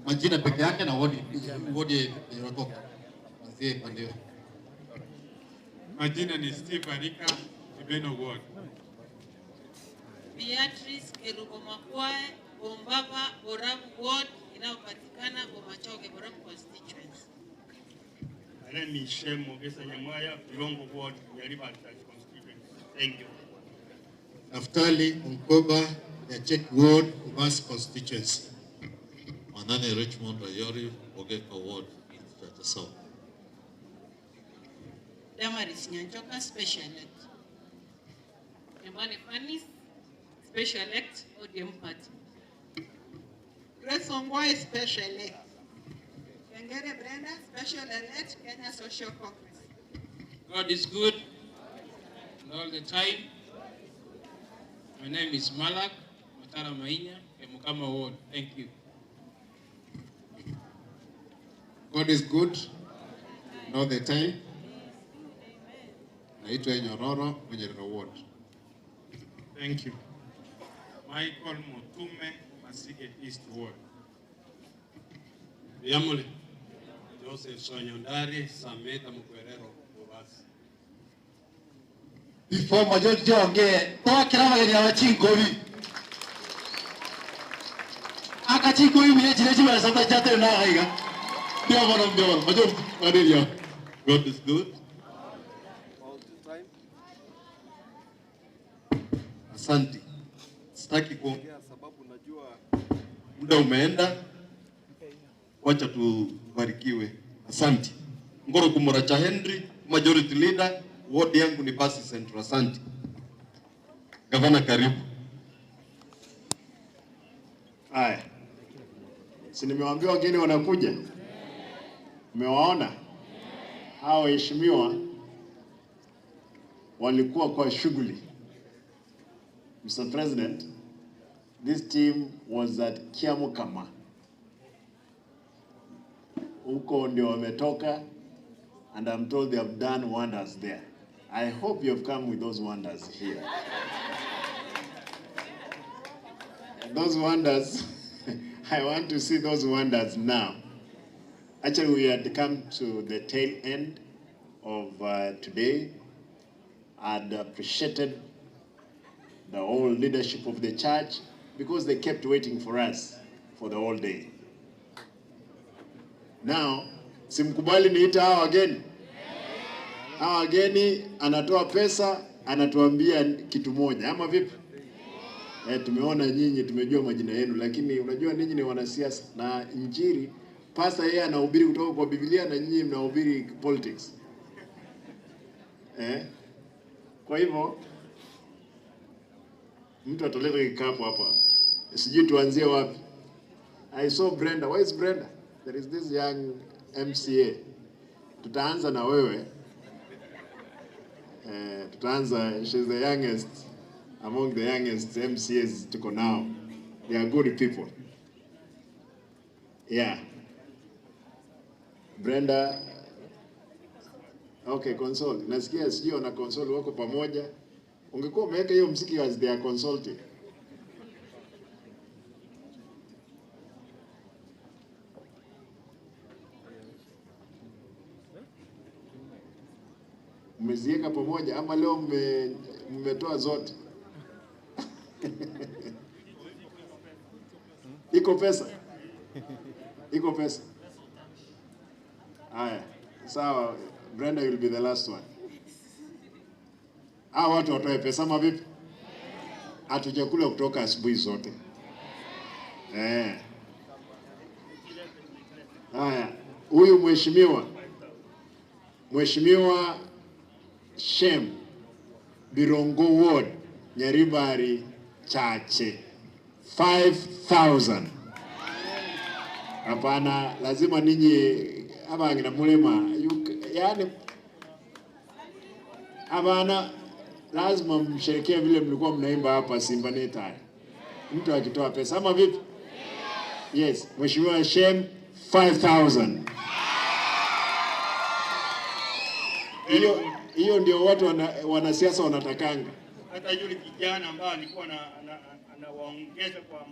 C: Majina peke yake na wodi inatoka. Anzie pande hiyo.
O: Majina ni Steve Arika, Ibeno Ward.
E: Beatrice Kerubo Makwae, Bombaba, Borabu Ward inayopatikana Bomachoge, Borabu constituency.
O: My name is Shem Mogesa Nyamwaya, Bilongo Ward, Nyariba constituency. Thank you.
P: Naftali Mkoba, Nyachek Ward, Ubas constituency.
Q: Manane Richmond Rayori, Ogeka Ward, East Chacha South.
E: Damaris Nyanchoka, special elect. Nyambane Fanis, special elect, ODM party.
R: Grace Ongwae, special elect. Kengere Brenda, special elect, Kenya Social Congress.
K: God is good and all the time. My name is Malak Matara Mainya, Mukama Ward. Thank you.
P: God is good and all the time. Naitwa Nyororo, Mwenyerero Ward.
O: Thank you. Michael Mutume, Masige East Ward.
S: Yamule. Joseph Sonyondari, Sameta Mukwerero, Bobasi.
C: Before majority ongee, toa kila mageni ya wachingobi. Akachingobi mwenye chile chile sasa chate na haiga. Ndio bwana, ndio bwana. Majority wadiria.
Q: God is good.
P: Asante. Sitaki kuongea sababu najua muda umeenda. Wacha tubarikiwe. Asante. Ngoro Kumoracha Henry, majority leader, ward yangu ni Basi Central. Asante. Gavana, karibu.
I: Haya. Si nimewaambia wageni wanakuja? Mmewaona? Hao waheshimiwa walikuwa kwa shughuli. Mr. President, this team was at Kiamukama. Huko ndio wametoka, and I'm told they have done wonders there. I hope you have come with those wonders here. And those wonders, I want to see those wonders now. Actually, we had come to the tail end of today. I'd appreciated the whole leadership of the church because they kept waiting for us for the whole day. Now, simkubali niita hawa wageni. Hawa wageni anatoa pesa, anatuambia kitu moja, ama vipi? Tumeona nyinyi, tumejua majina yenu, lakini unajua ninyi ni wanasiasa na injili. Pastor yeye anahubiri kutoka kwa Biblia na nyinyi mnahubiri politics. Kwa hivyo mtu ataleta kikapu hapa. Sijui tuanzie wapi. I saw Brenda. Where is Brenda? There is this young MCA. Tutaanza na wewe. Tutaanza, she's the youngest among the youngest MCAs tuko now. They are good people. Yeah. Brenda, Okay, consult. Nasikia sijui wana consult wako pamoja. Ungekuwa umeweka hiyo mziki as they are consulting. Mmeziweka pamoja ama leo mmetoa zote? Iko pesa? Iko pesa? Haya, sawa. Brenda will be the last one. Hawa watu watoe pesa ama vipi? Hatujakula kutoka asubuhi zote. Eh. Haya, huyu mheshimiwa Shem Birongo Ward, Nyaribari Chache, 5,000. Hapana, lazima ninyi abangina mulema, yani hapana, lazima msherekee vile mlikuwa mnaimba hapa Simba Neta. Mtu akitoa pesa ama vipi? Yes, Mheshimiwa Shem 5,000. Hiyo ndio watu wanasiasa wanatakanga.
O: Hata yule kijana ambaye alikuwa anawaongeza kwa,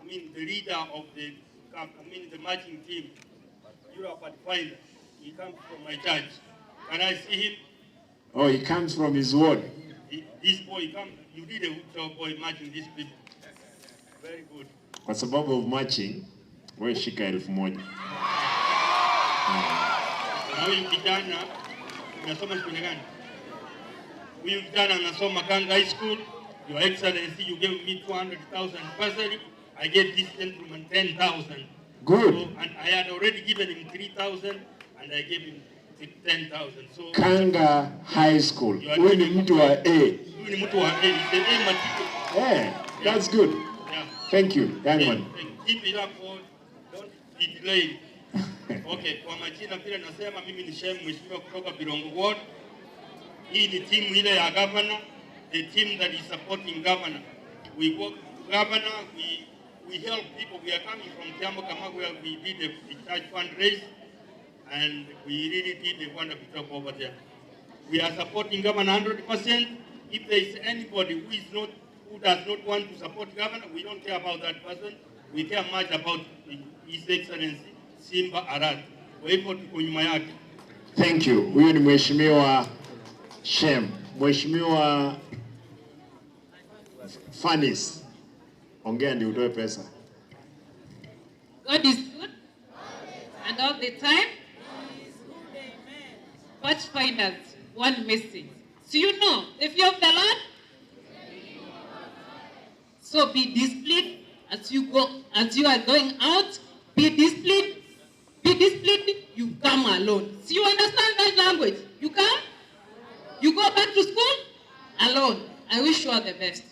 O: I mean the leader of the, I mean the marching team, yule wa Pathfinder, he comes from my church. Can I see him?
I: Oh, he comes from his ward.
O: This boy comes, you did a good job, boy, marching these people. Very good.
I: Kwa sababu of marching, wewe shika 1,000.
O: Na huyu kijana unasoma shule gani? Huyu kijana anasoma Kanga High School. Your Excellency, you gave me 200,000 bursary. I gave this gentleman 10,000.
I: Good.
O: So, and I had already given him 3,000 and I gave him 10,000. So
I: Kanga High School. Huyu ni mtu wa A.
O: Huyu ni mtu wa A. He's the A material.
I: Yeah, that's good.
O: Yeah.
I: Thank you, young man.
O: Keep it up, boy. Don't be delayed. Okay, kwa majina vile nasema mimi ni Shem Mheshimiwa kutoka Birongo Ward. Hii ni timu ile ya governor, the team that is supporting governor. We work governor, we help people. We are coming from Kiambu Kamagu where we did a church fundraise and we really did a wonderful job over there. We are supporting governor 100%. If there is anybody who does not want to support governor, we don't care about that person. We care much about His Excellency Simba Arati. Kwa hivyo tuko nyuma yake.
I: Thank you. Huyu ni Mheshimiwa Shem. Mheshimiwa Fanis, ongea ndio utoe pesa.
T: God is good and all the time. Pathfinders, one message. So you know, the fear of the Lord. So be disciplined as you go, as you are going out. Be disciplined. Be disciplined. You come alone. So you understand that language. You come, you go back to school alone. I wish you all the best.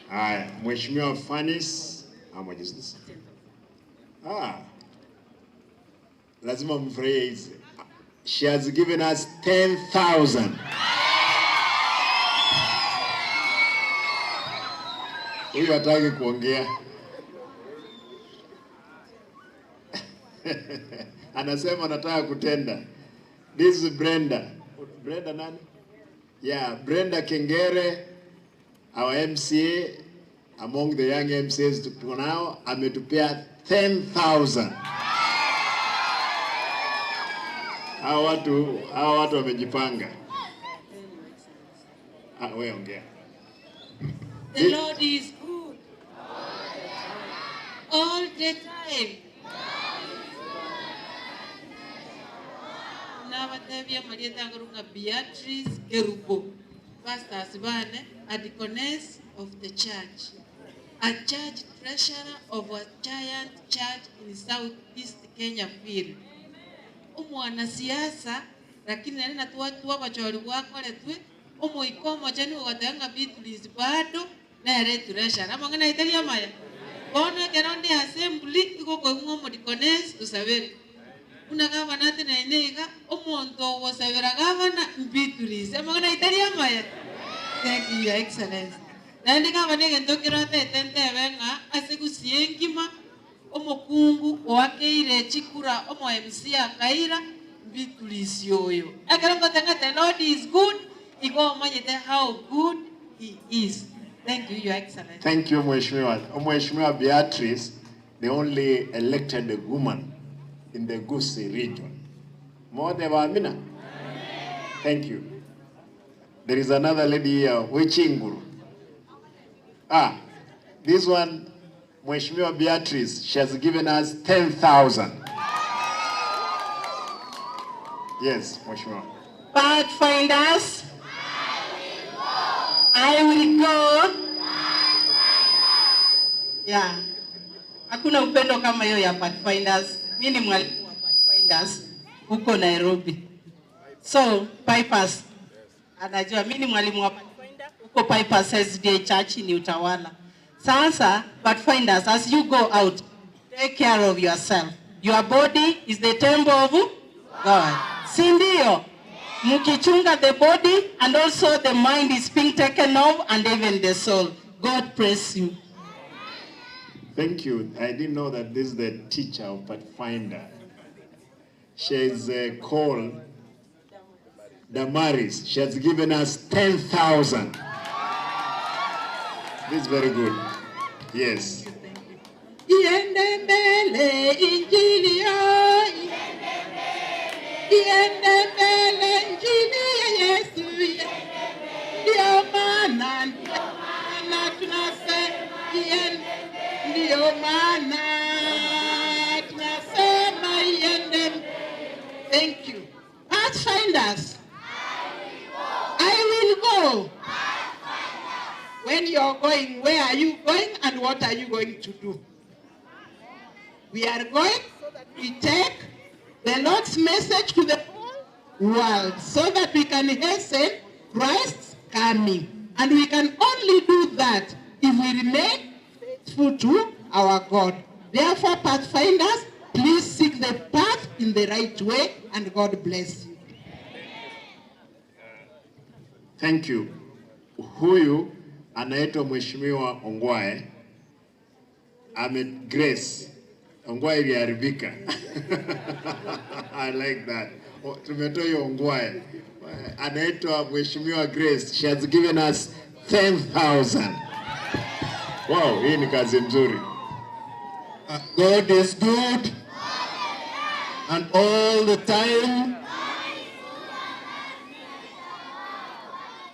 I: Haya, Mheshimiwa Fanis, how much is this? Ah, lazima mfurahie hizi. She has given us 10,000. Huyu hataki kuongea. Anasema anataka kutenda. This is Brenda. Brenda nani? Yeah, Brenda Kengere, our MCA, among the young MCAs tuko nao, ametupea 10,000. Hawa watu wamejipanga. Ah, wewe ongea.
T: The Lord is good all the time. Nabatebia Maria Tangurunga Beatrice Kerubo, Pastor Asibane, a deaconess of the church, a church treasurer of a giant church in Southeast Kenya field. Umwanasiasa lakini nani tuwa bachori wakoretwe umuikomo chani ugatanga Beatrice bado nere treasurer amangana italia maya bono keronde assembly iko ko mu deaconess tusabere una gavana tena inega omonto wosabera gavana Beatrice amangana italia maya. Thank you, Your Excellency. Nandi gavana gentokero tetente benga asigusiengima omokungu owakeire chikura omo MC akaira Beatrice oyo. Ekero ngotanga the Lord is good, igo omanyete how good he is. Thank you, Your Excellency.
I: Thank you, Mheshimiwa. Mheshimiwa Beatrice, the only elected woman in the Gusii region. Mode wa Amina. Thank you. There is another lady here, Wechinguru. Ah, this one, Mheshimiwa Beatrice, she has given us 10,000. Yes, Mheshimiwa.
U: Pathfinders, I will go. Yeah. Hakuna upendo kama hiyo ya Pathfinders. Mimi ni mwalimu wa Pathfinders huko Nairobi. So, Pipers anajua mimi ni mwalimu wa Pathfinder huko Pipers SDA Church ni Utawala. Sasa Pathfinders, as you go out, take care of yourself. Your body is the temple of God. Si ndio? Mkichunga the body and also the mind is being taken off and even the soul. God bless you.
I: Thank you. I didn't know that this is the teacher of Pathfinder. She is called Damaris. She has given us 10,000. This is very good. Yes.
R: Iende mbele injili yo, iende mbele injili ya Yesu. Ndio maana tunasema, ndio maana tunasema iende. Thank you. Pathfinders, I will go. When you're going, where are you going and what are you going to do? We are going so that we take the Lord's message to the whole world so that we can hasten Christ's coming. And we can only do that if we remain faithful to our God. Therefore, Pathfinders, please seek the path in the right way, and God bless you.
I: Thank you. Huyu anaitwa Mheshimiwa Ongwae. Ame Grace. Ongwae iliharibika. I like that. Tumetoa hiyo Ongwae. Anaitwa Mheshimiwa Grace. She has given us 10,000. Wow, hii ni kazi mzuri.
V: God is good and all the time.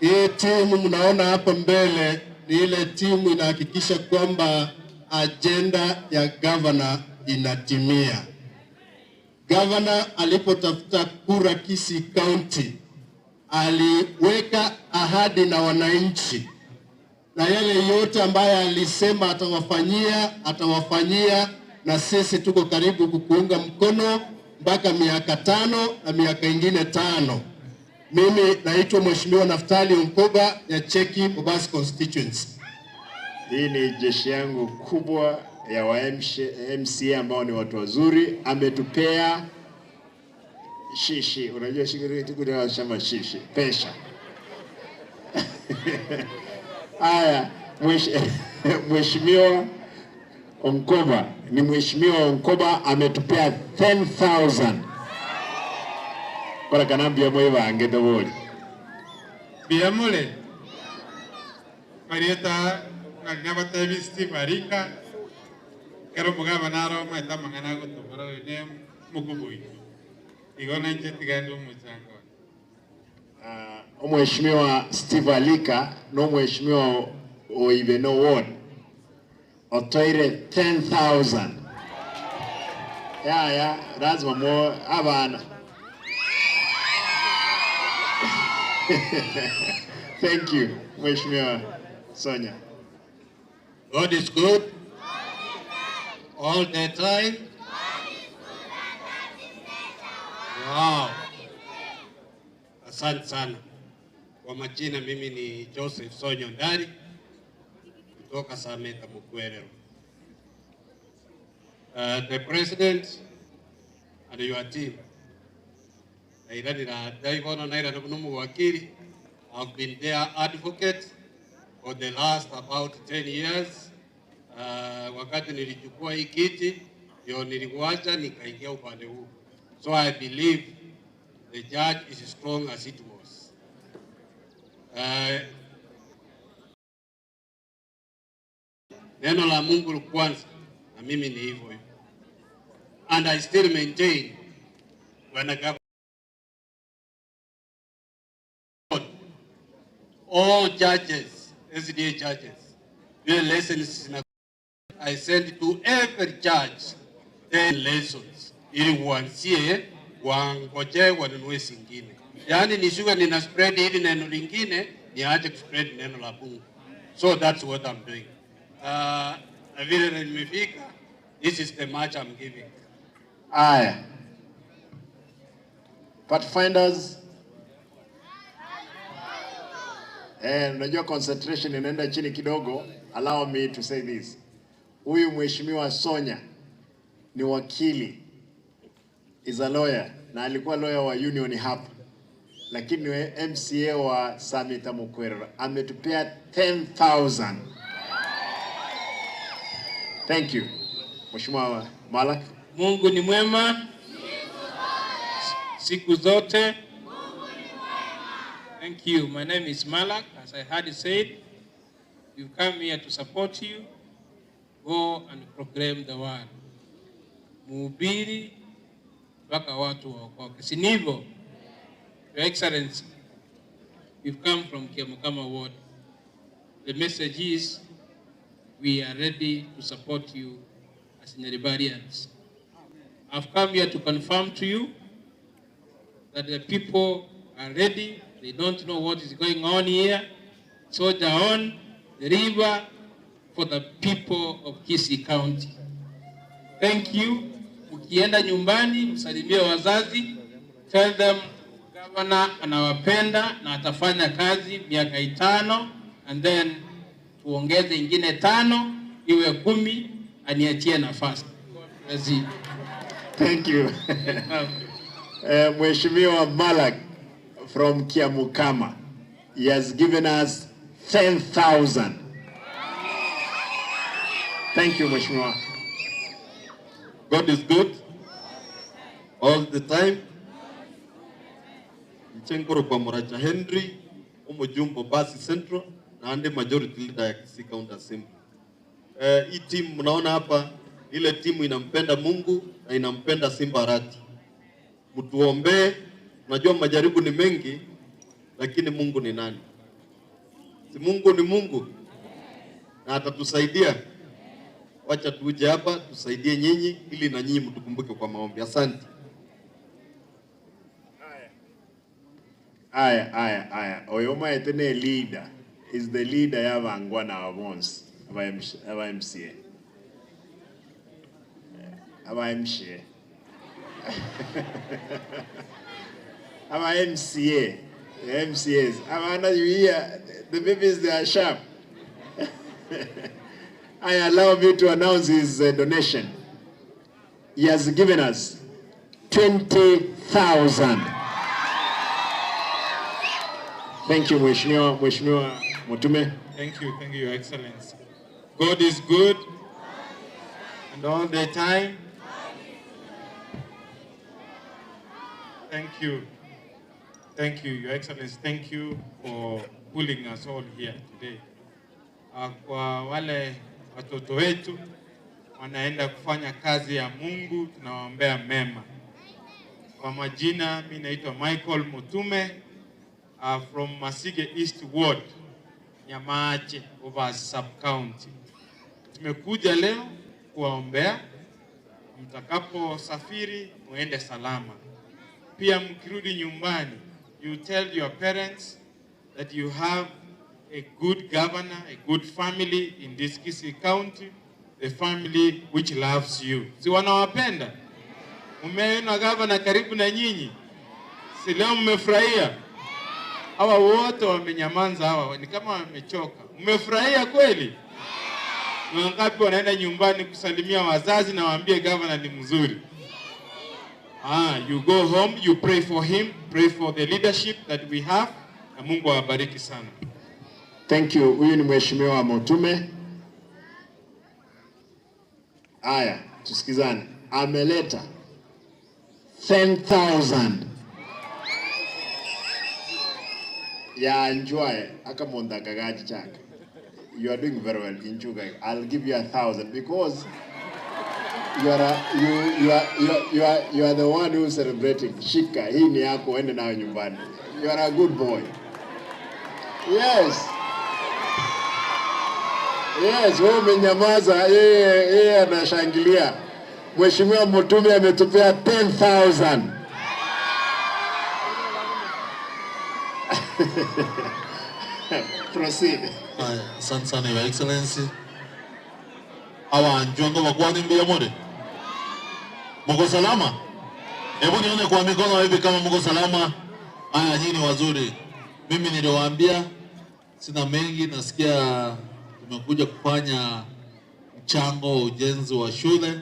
V: Hii timu mnaona hapa mbele ni ile timu inahakikisha kwamba agenda ya governor inatimia. Governor alipotafuta kura Kisii County aliweka ahadi na wananchi, na yale yote ambayo alisema atawafanyia, atawafanyia, na sisi tuko karibu kukuunga mkono mpaka miaka 5 na miaka ingine 5. Mimi naitwa Mheshimiwa Naftali Onkoba ya Cheki Bobasi Constituency.
I: Hii ni jeshi yangu kubwa ya wa MCA ambao ni watu wazuri. Ametupea shishi, unajua shishi shishi, pesa. Aya, Mheshimiwa Onkoba, ni Mheshimiwa Onkoba ametupea 10,000. Kwa kanambia mwibange tobori.
P: Biamule. Marieta nabata Steve Arika. Kero mugaba naro maita mangana gotomara ne mukubui. Igona nje tigando muchango.
I: Mheshimiwa Steve Alika no Mheshimiwa Oibeno Ward otoire 10,000. Ya lazima mo abana. Thank you, Mheshimiwa Sonia.
S: God is good all the time. Wow. Asante sana. Kwa majina mimi ni Joseph Sonyo Ndari kutoka Sameta Mukwerero. The president and your team. I've been their advocate for the last about 10 years. Wakati nilichukua hii kiti ndio nilikuacha nikaingia upande huu. So I believe The church is strong as it was. Neno la Mungu kwanza, na mimi ni hivyo hivyo. And I still maintain when I govern all churches, SDA churches, the lessons I send to every church 10 lessons ili uanzie wangoje wanunue zingine. Yaani nishuka nina spread hili neno lingine, niache kuspread neno la Mungu. So that's what I'm doing. Na vile nimefika, this is the much I'm giving.
I: Aya. Pathfinders. Unajua concentration inaenda chini kidogo. Allow me to say this. Huyu Mheshimiwa Sonya ni wakili, is a lawyer, na alikuwa lawyer wa union hapa, lakini ni MCA wa Samita Mukwerero. Ametupea 10,000. Thank you Mheshimiwa Malak.
K: Mungu ni mwema siku zote. Thank you. My name is Malak. As I had said, we've come here to support you. Go and proclaim the word. Muhubiri mpaka watu waokoke. Si ndivyo? Your Excellency, we've come from Kiamukama Ward. The message is we are ready to support you as Nyaribarians. I've come here to confirm to you that the people are ready. They don't know what is going on here. Soldier on the river for the people of Kisii County. Thank you. Ukienda nyumbani, msalimie wazazi. Tell them governor anawapenda na atafanya kazi miaka 5, and then tuongeze ingine 5 iwe 10, aniachie nafasi.
I: Thank you. Mheshimiwa Malak from Kiamukama, he has given us 10,000. Thank you, Mheshimiwa.
Q: God is good all the time. Nchenkoro kwa Moracha Henry, Omojumbo Basi Central, na ande majority leader ya Kisii County Assembly. Hii team mnaona hapa, ile timu inampenda Mungu na inampenda Simba Arati. Mtuombee. Unajua majaribu ni mengi, lakini Mungu ni nani? Si Mungu ni Mungu na atatusaidia. Wacha tuje hapa tusaidie nyinyi ili na nyinyi mtukumbuke kwa maombi. Asante.
I: Aya, aya, aya. Oyoma etene leader is the leader ya bangwana abons aba MCA. Aba MCA. Aba MCA. The MCAs. Aba, you hear the babies, they are sharp. I allow me to announce his donation. He has given us 20,000. Thank you, Mheshimiwa, Mheshimiwa Mutume.
P: Thank you, Your Excellency. God is good and all the time. Thank you. Thank you, Your Excellency. Thank you for pulling us all here today. Kwa wale watoto wetu wanaenda kufanya kazi ya Mungu, tunawaombea mema. Kwa majina, mimi naitwa Michael Mutume, from Masige East Ward, Nyamache, over sub-county. Tumekuja leo kuwaombea, mtakapo safiri muende salama. Pia mkirudi nyumbani, you tell your parents that you have a good governor, a good family in this Kisii County, the family which loves you. Si wanawapenda? Mmeona governor karibu na nyinyi? Si leo mmefurahia? Hawa wote wamenyamanza hawa, ni kama wamechoka. Mmefurahia kweli? Wangapi wanaenda nyumbani kusalimia wazazi na waambie governor ni mzuri? You go home, you pray for him, pray for the leadership that we have, na Mungu awabariki sana.
I: Thank you. Huyu ni Mheshimiwa Mutume. Aya, tusikizane. Ameleta 10,000. Ya enjoy akamonda kagaji chaka. You are doing very well, Inchuga. I'll give you 1,000 because you are a, you, you are you are, you are you are the one who is celebrating. Shika, hii ni yako, ende nayo nyumbani. You are a good boy. Yes. Yes, wewe umenyamaza, yeye anashangilia. Mheshimiwa Mutumi ametupea 10,000. Proceed.
B: Haya, asante sana Your Excellency. Hawa njongo wakwani mbia more. Mko salama? Hebu nione kwa mikono hivi kama mko salama. Haya, nyinyi ni wazuri. Mimi niliwaambia sina mengi, nasikia tumekuja kufanya mchango wa ujenzi wa shule.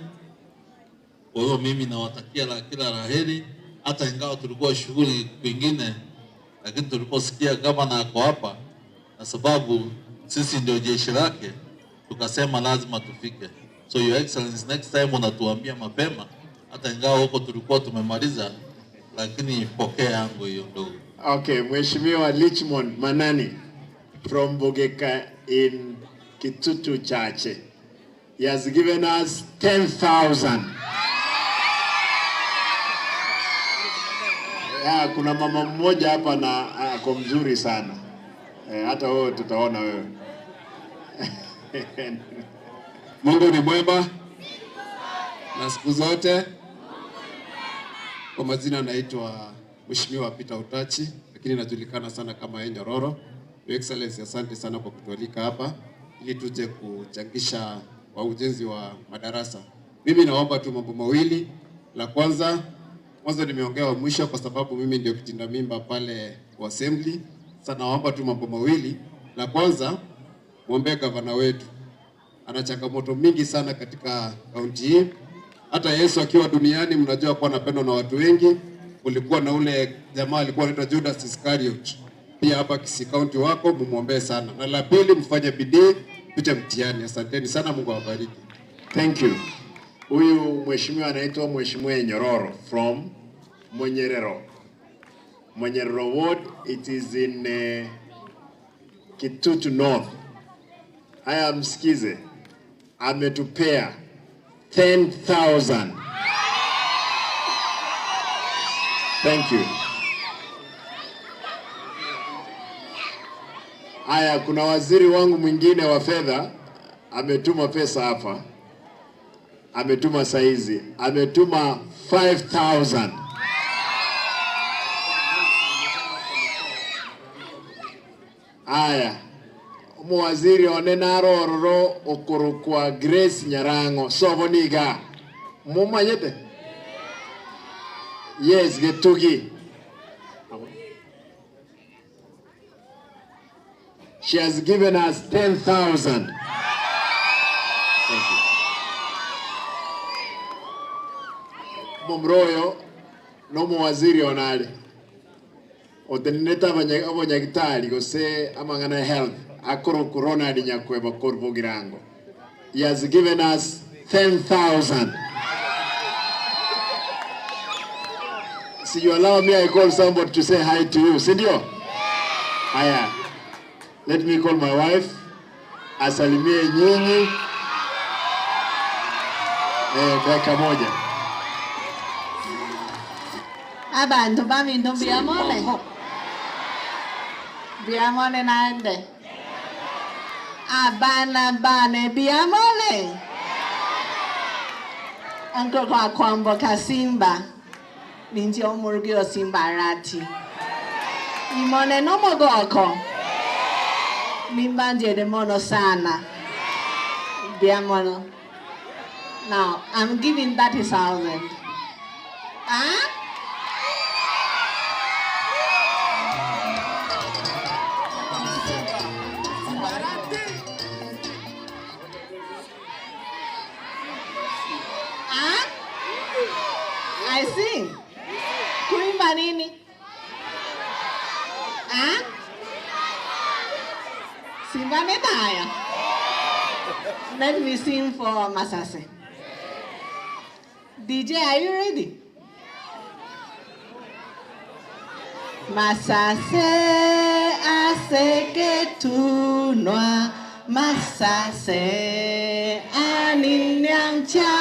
B: Kwa hiyo mimi nawatakia la kila la heri, hata ingawa tulikuwa shughuli kwingine, lakini tuliposikia gavana ako hapa, na sababu sisi ndio jeshi lake, tukasema lazima tufike. So Your Excellency, next time unatuambia mapema, hata ingawa huko tulikuwa tumemaliza, lakini pokea yangu hiyo ndogo.
I: Okay, Mheshimiwa Richmond Manani from Bogeka in Kitutu Chache. He has given us 10,000. Ya, kuna mama mmoja hapa na ako mzuri sana. Hata wewe tutaona wewe.
G: Mungu ni mwema na siku zote. Kwa majina naitwa Mheshimiwa Peter Utachi, lakini najulikana sana kama Enyororo. Your Excellency, asante sana kwa kutualika hapa ili tuje kuchangisha wa ujenzi wa madarasa. Mimi naomba tu mambo mawili. La kwanza, mwanzo nimeongea wa mwisho kwa sababu mimi ndio kitinda mimba pale kwa assembly. Sasa naomba tu mambo mawili. La kwanza, muombe gavana wetu. Ana changamoto mingi sana katika kaunti hii. Hata Yesu akiwa duniani, mnajua kuwa anapendwa na watu wengi. Kulikuwa na ule jamaa alikuwa anaitwa Judas Iscariot. Pia hapa Kisii County wako, mumuombee sana. Na la pili, mfanye bidii, pite mtihani. Asanteni sana, Mungu awabariki.
I: Thank you. Huyu mheshimiwa anaitwa Mheshimiwa Nyororo from Monyerero. Monyerero Ward, it is in Kitutu North. Haya, msikize. Ametupea 10,000. Thank you. Haya, kuna waziri wangu mwingine wa fedha ametuma pesa hapa. Ametuma saizi. Ametuma 5,000. Haya, muwaziri onena arororo okorokwa Grace Nyarango soboniga mumanyete. Yes, Getugi. She has given us 10,000. Thank you. Momroyo no muwaziri onale oteneta abanyagitari gose amangana health akoro corona dinyakweba korbo girango. He has given us 10,000. So you allow me, I call somebody to say hi to you. Sindio? Haya. Let me call my wife. Asalimie nyinyi. Dakika moja.
W: Abantu baminto mbiamone. Mbiamone naende. Abana bane biamole. Anko kwa kwambo kasimba. Ninje omurugiro simba rati. Imone no mogoko. Mimbanje de mono sana. Biamono. Now, I'm giving 30,000. Ah? Ah? I sing. Kuimba nini? Ah? Simba medaya. Let me sing for Masase. DJ, are you ready? Masase aseketunwa masase aninyancha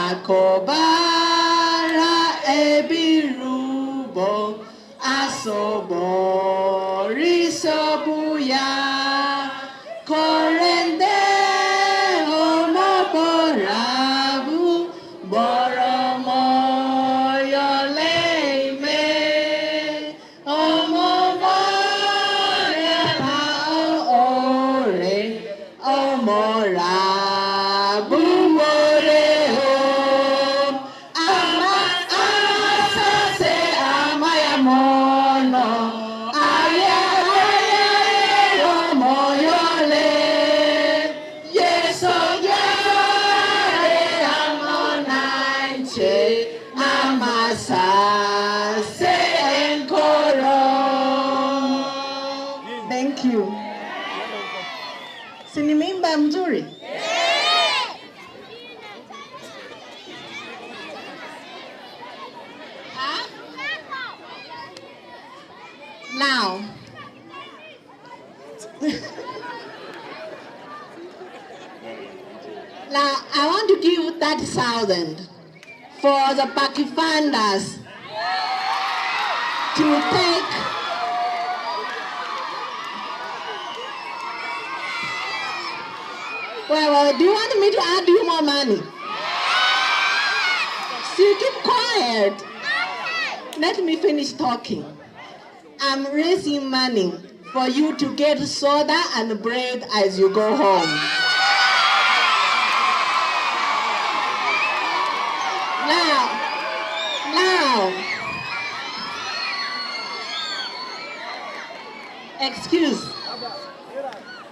W: akobara ebirubo asoborisobuya korende omoborabu boromoyoleime omoborela ore omorabu moreo ama asase amayamono ayayayomoyole yeso yare amonanche amasase enkoro. Thank you. Si nimeimba mzuri? Now, now I want to give 30,000 for the Pathfinders to take Well, do you want me to add you more money? So you keep quiet. Let me finish talking. I'm raising money for you to get soda and bread as you go home. Now, excuse.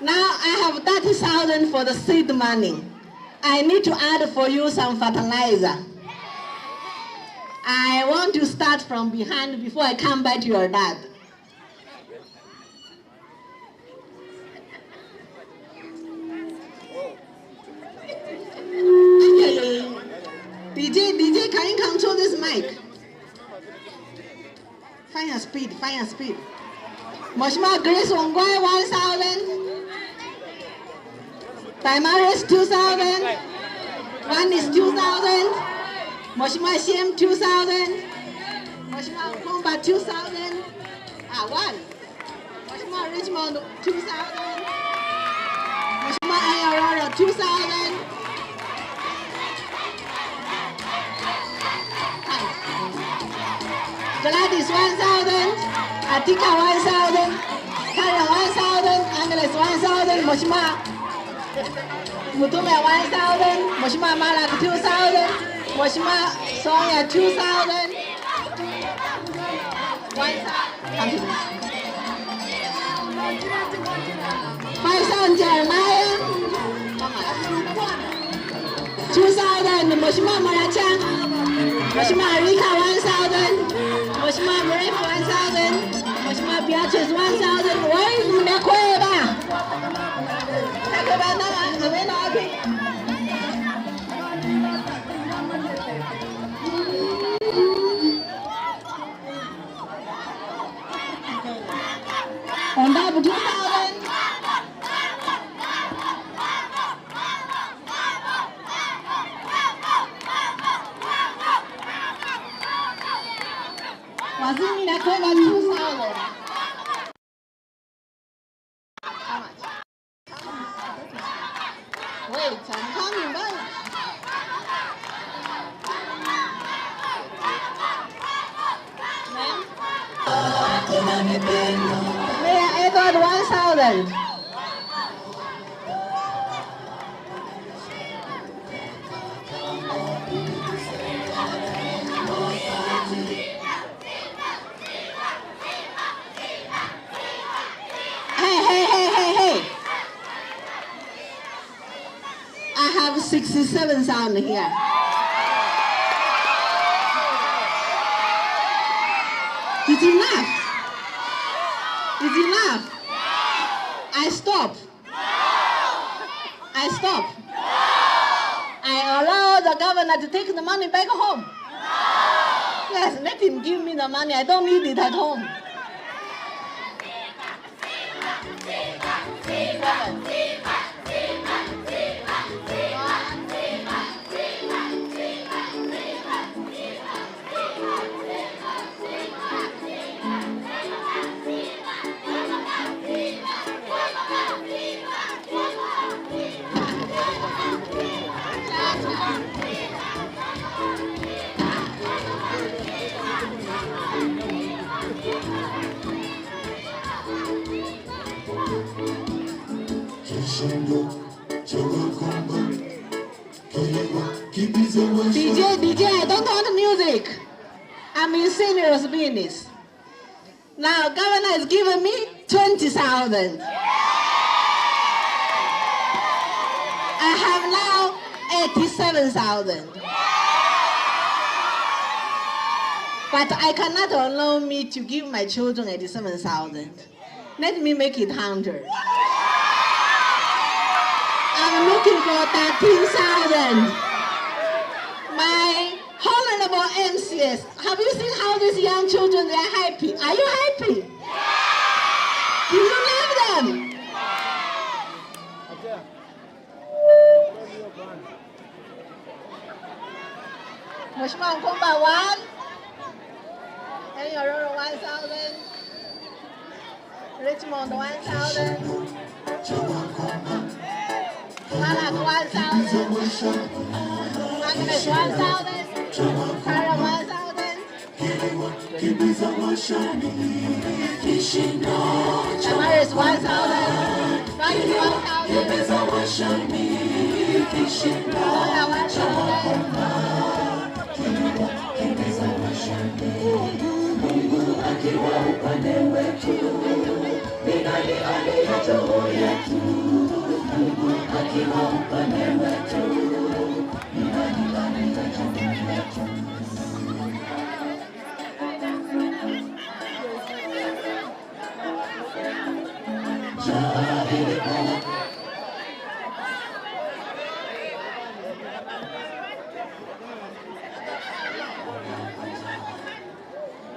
W: Now I have 30,000 for the seed money. I need to add for you some fertilizer. I want to start from behind before I come back to your dad. DJ, can you control this mic? Fire speed, fire speed. Mheshimiwa Grace Wangwe, 1,000. Damaris, 2,000. One is 2,000. Mheshimiwa Shem, 2,000. Mheshimiwa Komba, 2,000. One. Mheshimiwa Richmond, 2,000. Mheshimiwa Ayororo, 2,000. Gladys, 1,000. Atika, 1,000. Kara, 1,000. Angeles, 1,000. Mheshimiwa Mutume, 1,000. Mheshimiwa Malak, 2,000. Mheshimiwa Sonia, 2,000. 1,000. 5,000 Jeremiah. 2,000 Mheshimiwa Maracha. Mheshimiwa Arika, 1,000. Mheshimiwa Mrefu, 1,000. Mheshimiwa Beatrice, 1,000. Where is Mnakweba? Nakweba na ameenda wapi? Ondabu, 2,000. Waziri Nakweba, 2,000. How much? Wait, I'm coming back. Mayor Edward, 1,000. Hey. I have 67,000 here. It's enough. It's enough. I stop. I stop. I allow the governor to take the money back home. Yes, let him give me the money. I don't need it at home. DJ, DJ, I don't want music. I'm in serious business. Now, governor is giving me 20,000. I have now 87,000. But I cannot allow me to give my children 87,000. Let me make it 100. I'm looking for 13,000. My honorable MCS, have you seen how these young children, they are happy? Are you happy? Do you love them? Mheshimiwa Nkumba 1, Nyororo 1,000, Richmond 1,000, Malak 1,000, Agnes 1,000, Sarah 1,000, Tamaris 1,000, Maggie 1,000, Lola 1,000.
A: Akiwa upande wetu, ni nani aliye juu yetu? Mungu akiwa upande wetu, ni nani aliye juu yetu?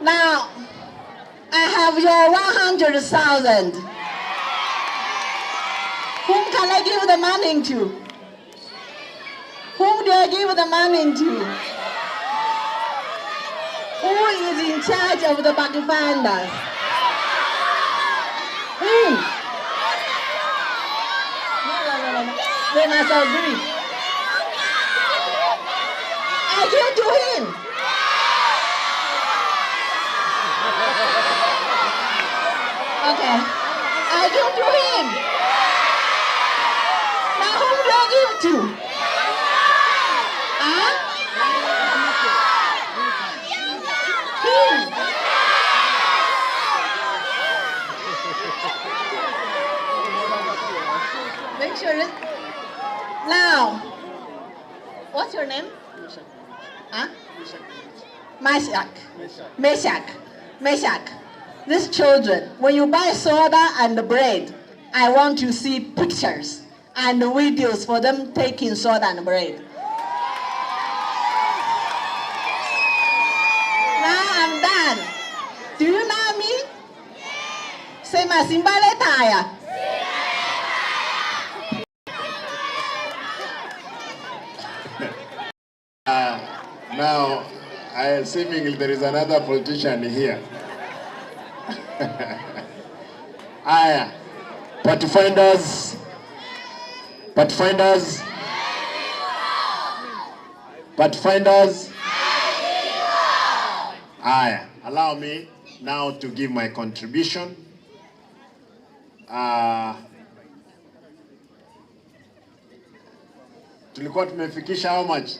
W: Now, I have your 100,000. Whom can I give the money to? Whom do I give the money to? Who is in charge of the Pathfinders? Who? No. They must agree. I give to him. Okay, I give to him. Now whom do I give to? Huh? Who? Make sure it. Now, what's your name? Huh? Meshach. Meshach. Meshach. These children, when you buy soda and bread, I want to see pictures and videos for them taking soda and bread. Now I'm done. Do you know me? Say Masimba Taya.
I: Now, seemingly there is another politician here. Aya, Pathfinders, Pathfinders, Pathfinders. Aya, allow me now to give my contribution. Tulikuwa tumefikisha how much?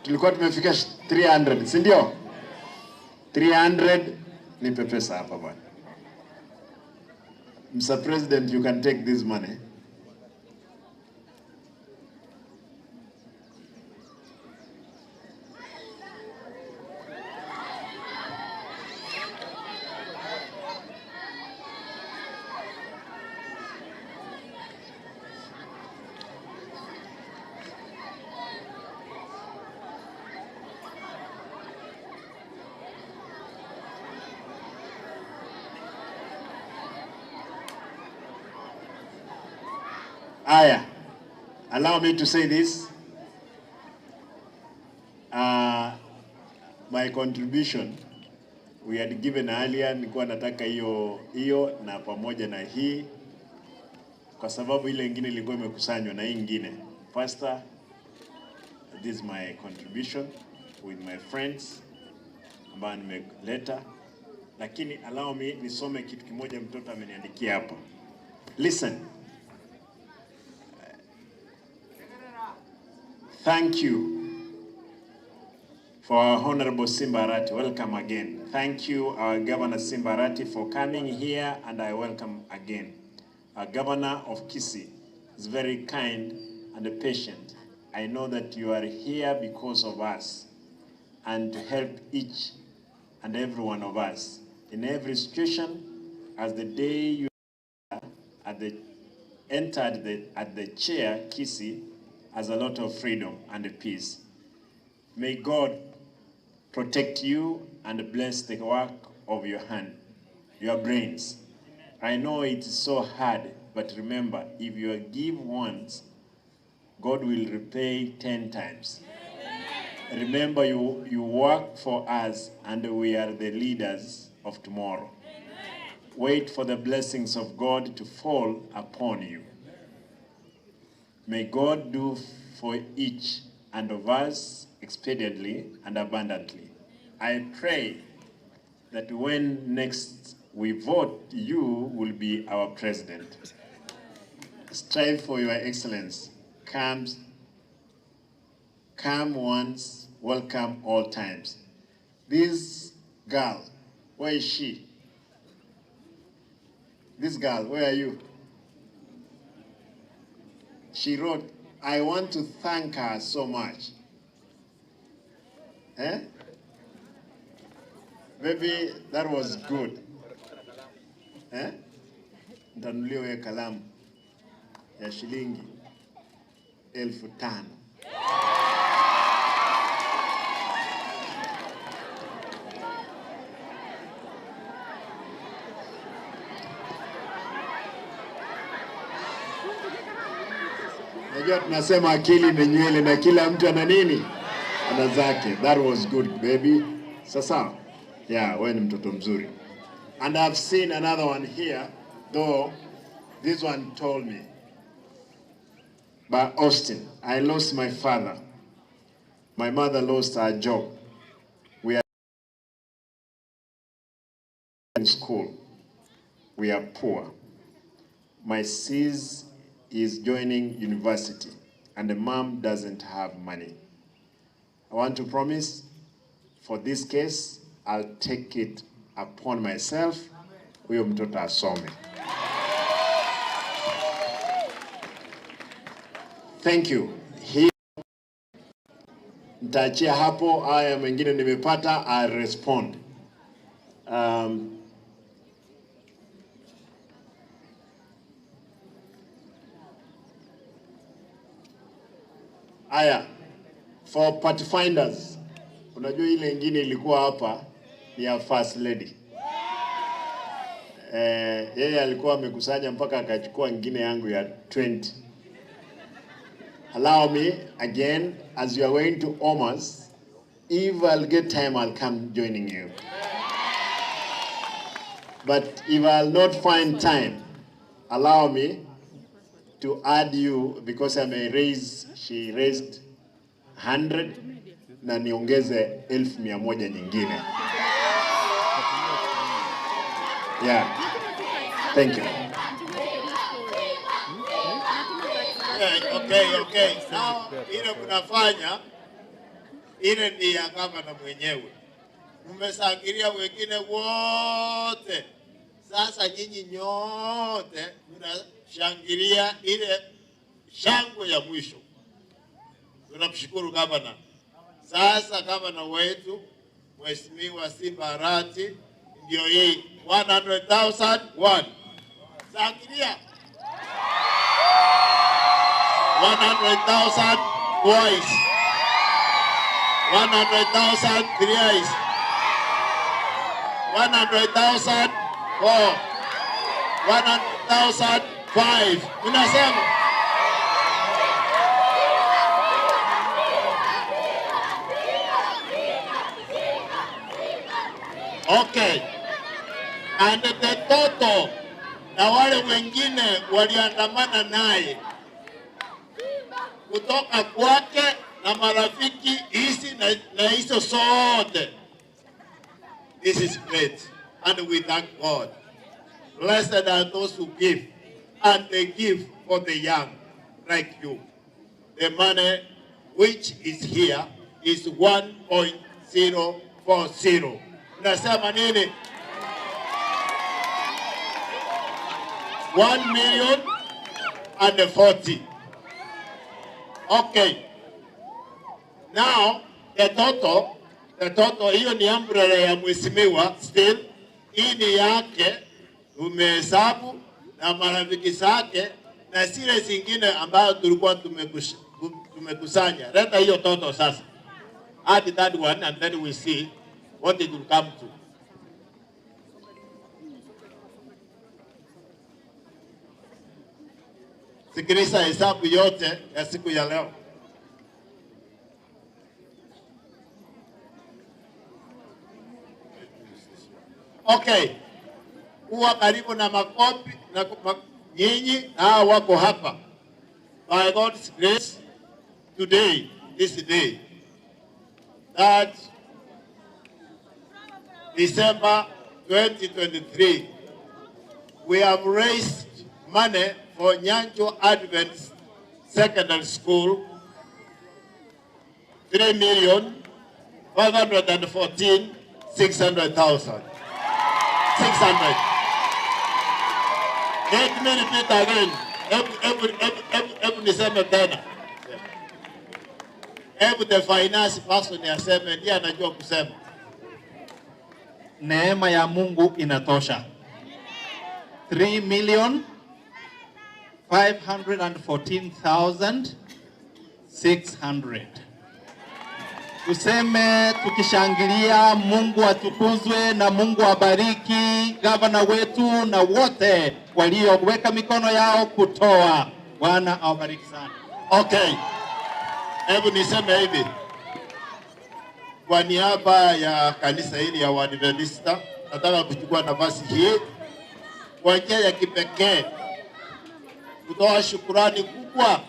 I: Tulikuwa tumefikisha 300, si ndio? 300. Nipe pesa hapa bwana. Mr. President, you can take this money. Aya, allow me to say this. My contribution we had given earlier, nilikuwa nataka hiyo hiyo na pamoja na hii, kwa sababu ile ingine ilikuwa imekusanywa na hii ingine. Pastor, this is my contribution with my friends ambayo nimeleta, lakini allow me nisome kitu kimoja mtoto ameniandikia hapa. Listen. Thank you for our Honorable Simba Arati. Welcome again. Thank you, our Governor Simba Arati, for coming here, and I welcome again. Our Governor of Kisii is very kind and patient. I know that you are here because of us and to help each and every one of us in every situation. As the day you at the entered the, at the chair, Kisii has a lot of freedom and peace. May God protect you and bless the work of your hand, your brains. I know it is so hard, but remember, if you give once, God will repay 10 times. Remember, you work for us, and we are the leaders of tomorrow. Wait for the blessings of God to fall upon you. May God do for each and of us expediently and abundantly. I pray that when next we vote, you will be our president. Strive for your excellence. Come once, welcome all times. This girl, where is she? This girl, where are you? She wrote, I want to thank her so much. Eh? Maybe that was good. Eh? Nitanunulia wewe kalamu ya shilingi 5,000. Najua tunasema akili ni nywele na kila mtu ana nini? Ana zake. That was good, baby. Sasa, yeah, wewe ni mtoto mzuri. And I've seen another one here, though this one told me. By Austin, I lost my father. My mother lost her job. We are in school. We are poor. My sis is joining university, and the mom doesn't have money. I want to promise, for this case, I'll take it upon myself. Huyo mtoto asome. Thank you. Hii nitaachia hapo, haya mengine nimepata, I'll respond. Aya, for Pathfinders, unajua ile ingine ilikuwa hapa ni ya First Lady. Yeye alikuwa amekusanya mpaka akachukua ingine yangu ya 20. Allow me again, as you are going to Omas, if I'll get time, I'll come joining you. But if I'll not find time, allow me to add you, because I may raise, she raised 100 na niongeze 1,100 nyingine. Yeah, thank you.
F: Okay. Now, ile mnafanya ile ni ya gavana mwenyewe. Mmesangilia wengine wote. Sasa nyinyi nyote mnashangilia ile shangwe ya mwisho. Tunamshukuru gavana. Sasa gavana wetu Mheshimiwa Simba Arati ndio hii 100,001. Shangilia. 100,000 twice, 100,000 thrice, 100,000 4, 100,000 5. Unasema Okay. And the total na wale wengine waliandamana naye kutoka kwake na marafiki hizi na hizo zote. This is great, and we thank God. Blessed are those who give, and they give for the young like you. The money which is here is 1.040. Nasema nini? 1,000,040. Okay. Now, the total, hiyo ni umbrella ya mheshimiwa still, hii ni yake, tumehesabu na marafiki zake na zile zingine ambazo tulikuwa tumekusanya. Leta hiyo total sasa. Add that one and then we see what it will come to. Sikiliza hesabu yote ya siku ya leo. Okay. Kuwa karibu na makopi na nyinyi na hao wako hapa. By God's grace, today, this day, that December 2023, we have raised money for Nyanchwa Adventist Secondary School, 3,514,600,000. 600. Let me repeat again. Hebu niseme tena. Hebu the finance person aseme, ndiye anajua kusema.
H: Neema ya Mungu inatosha. 3,514,600. Tuseme tukishangilia, Mungu atukuzwe na Mungu abariki gavana wetu na wote walioweka mikono yao kutoa. Bwana awabariki sana.
F: Okay. Hebu niseme hivi. Kwa niaba ya kanisa hili ya Waadventista, nataka kuchukua nafasi hii kwa njia ya kipekee kutoa shukurani kubwa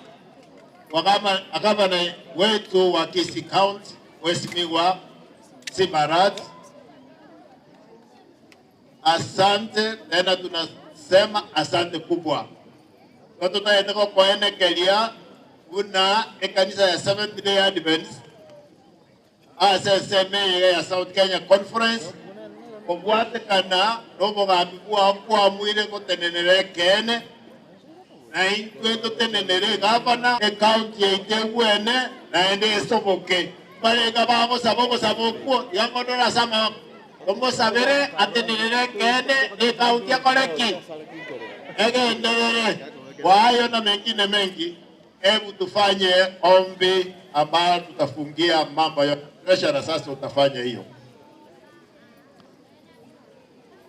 F: kwa gavana wetu wa Kisii County, Mheshimiwa Simba Arati. Asante tena, tunasema asante kubwa. Kwa tutaendeka kuenekelia kuna kanisa ya Seventh Day Adventist ASSMA ya South Kenya Conference kobwatekana nobogambi bwao bwamwire gotenenera kene na intwe tutenenere gavana e county yaite gwene na ende esoboke barega bagosaba ogosaba okwo yagodora sama omosabere atenenere kene e county akoreki egenderere. Kwa hayo na mengine mengi, hebu tufanye ombi ambayo tutafungia mambo ya treasurer. Sasa utafanya hiyo.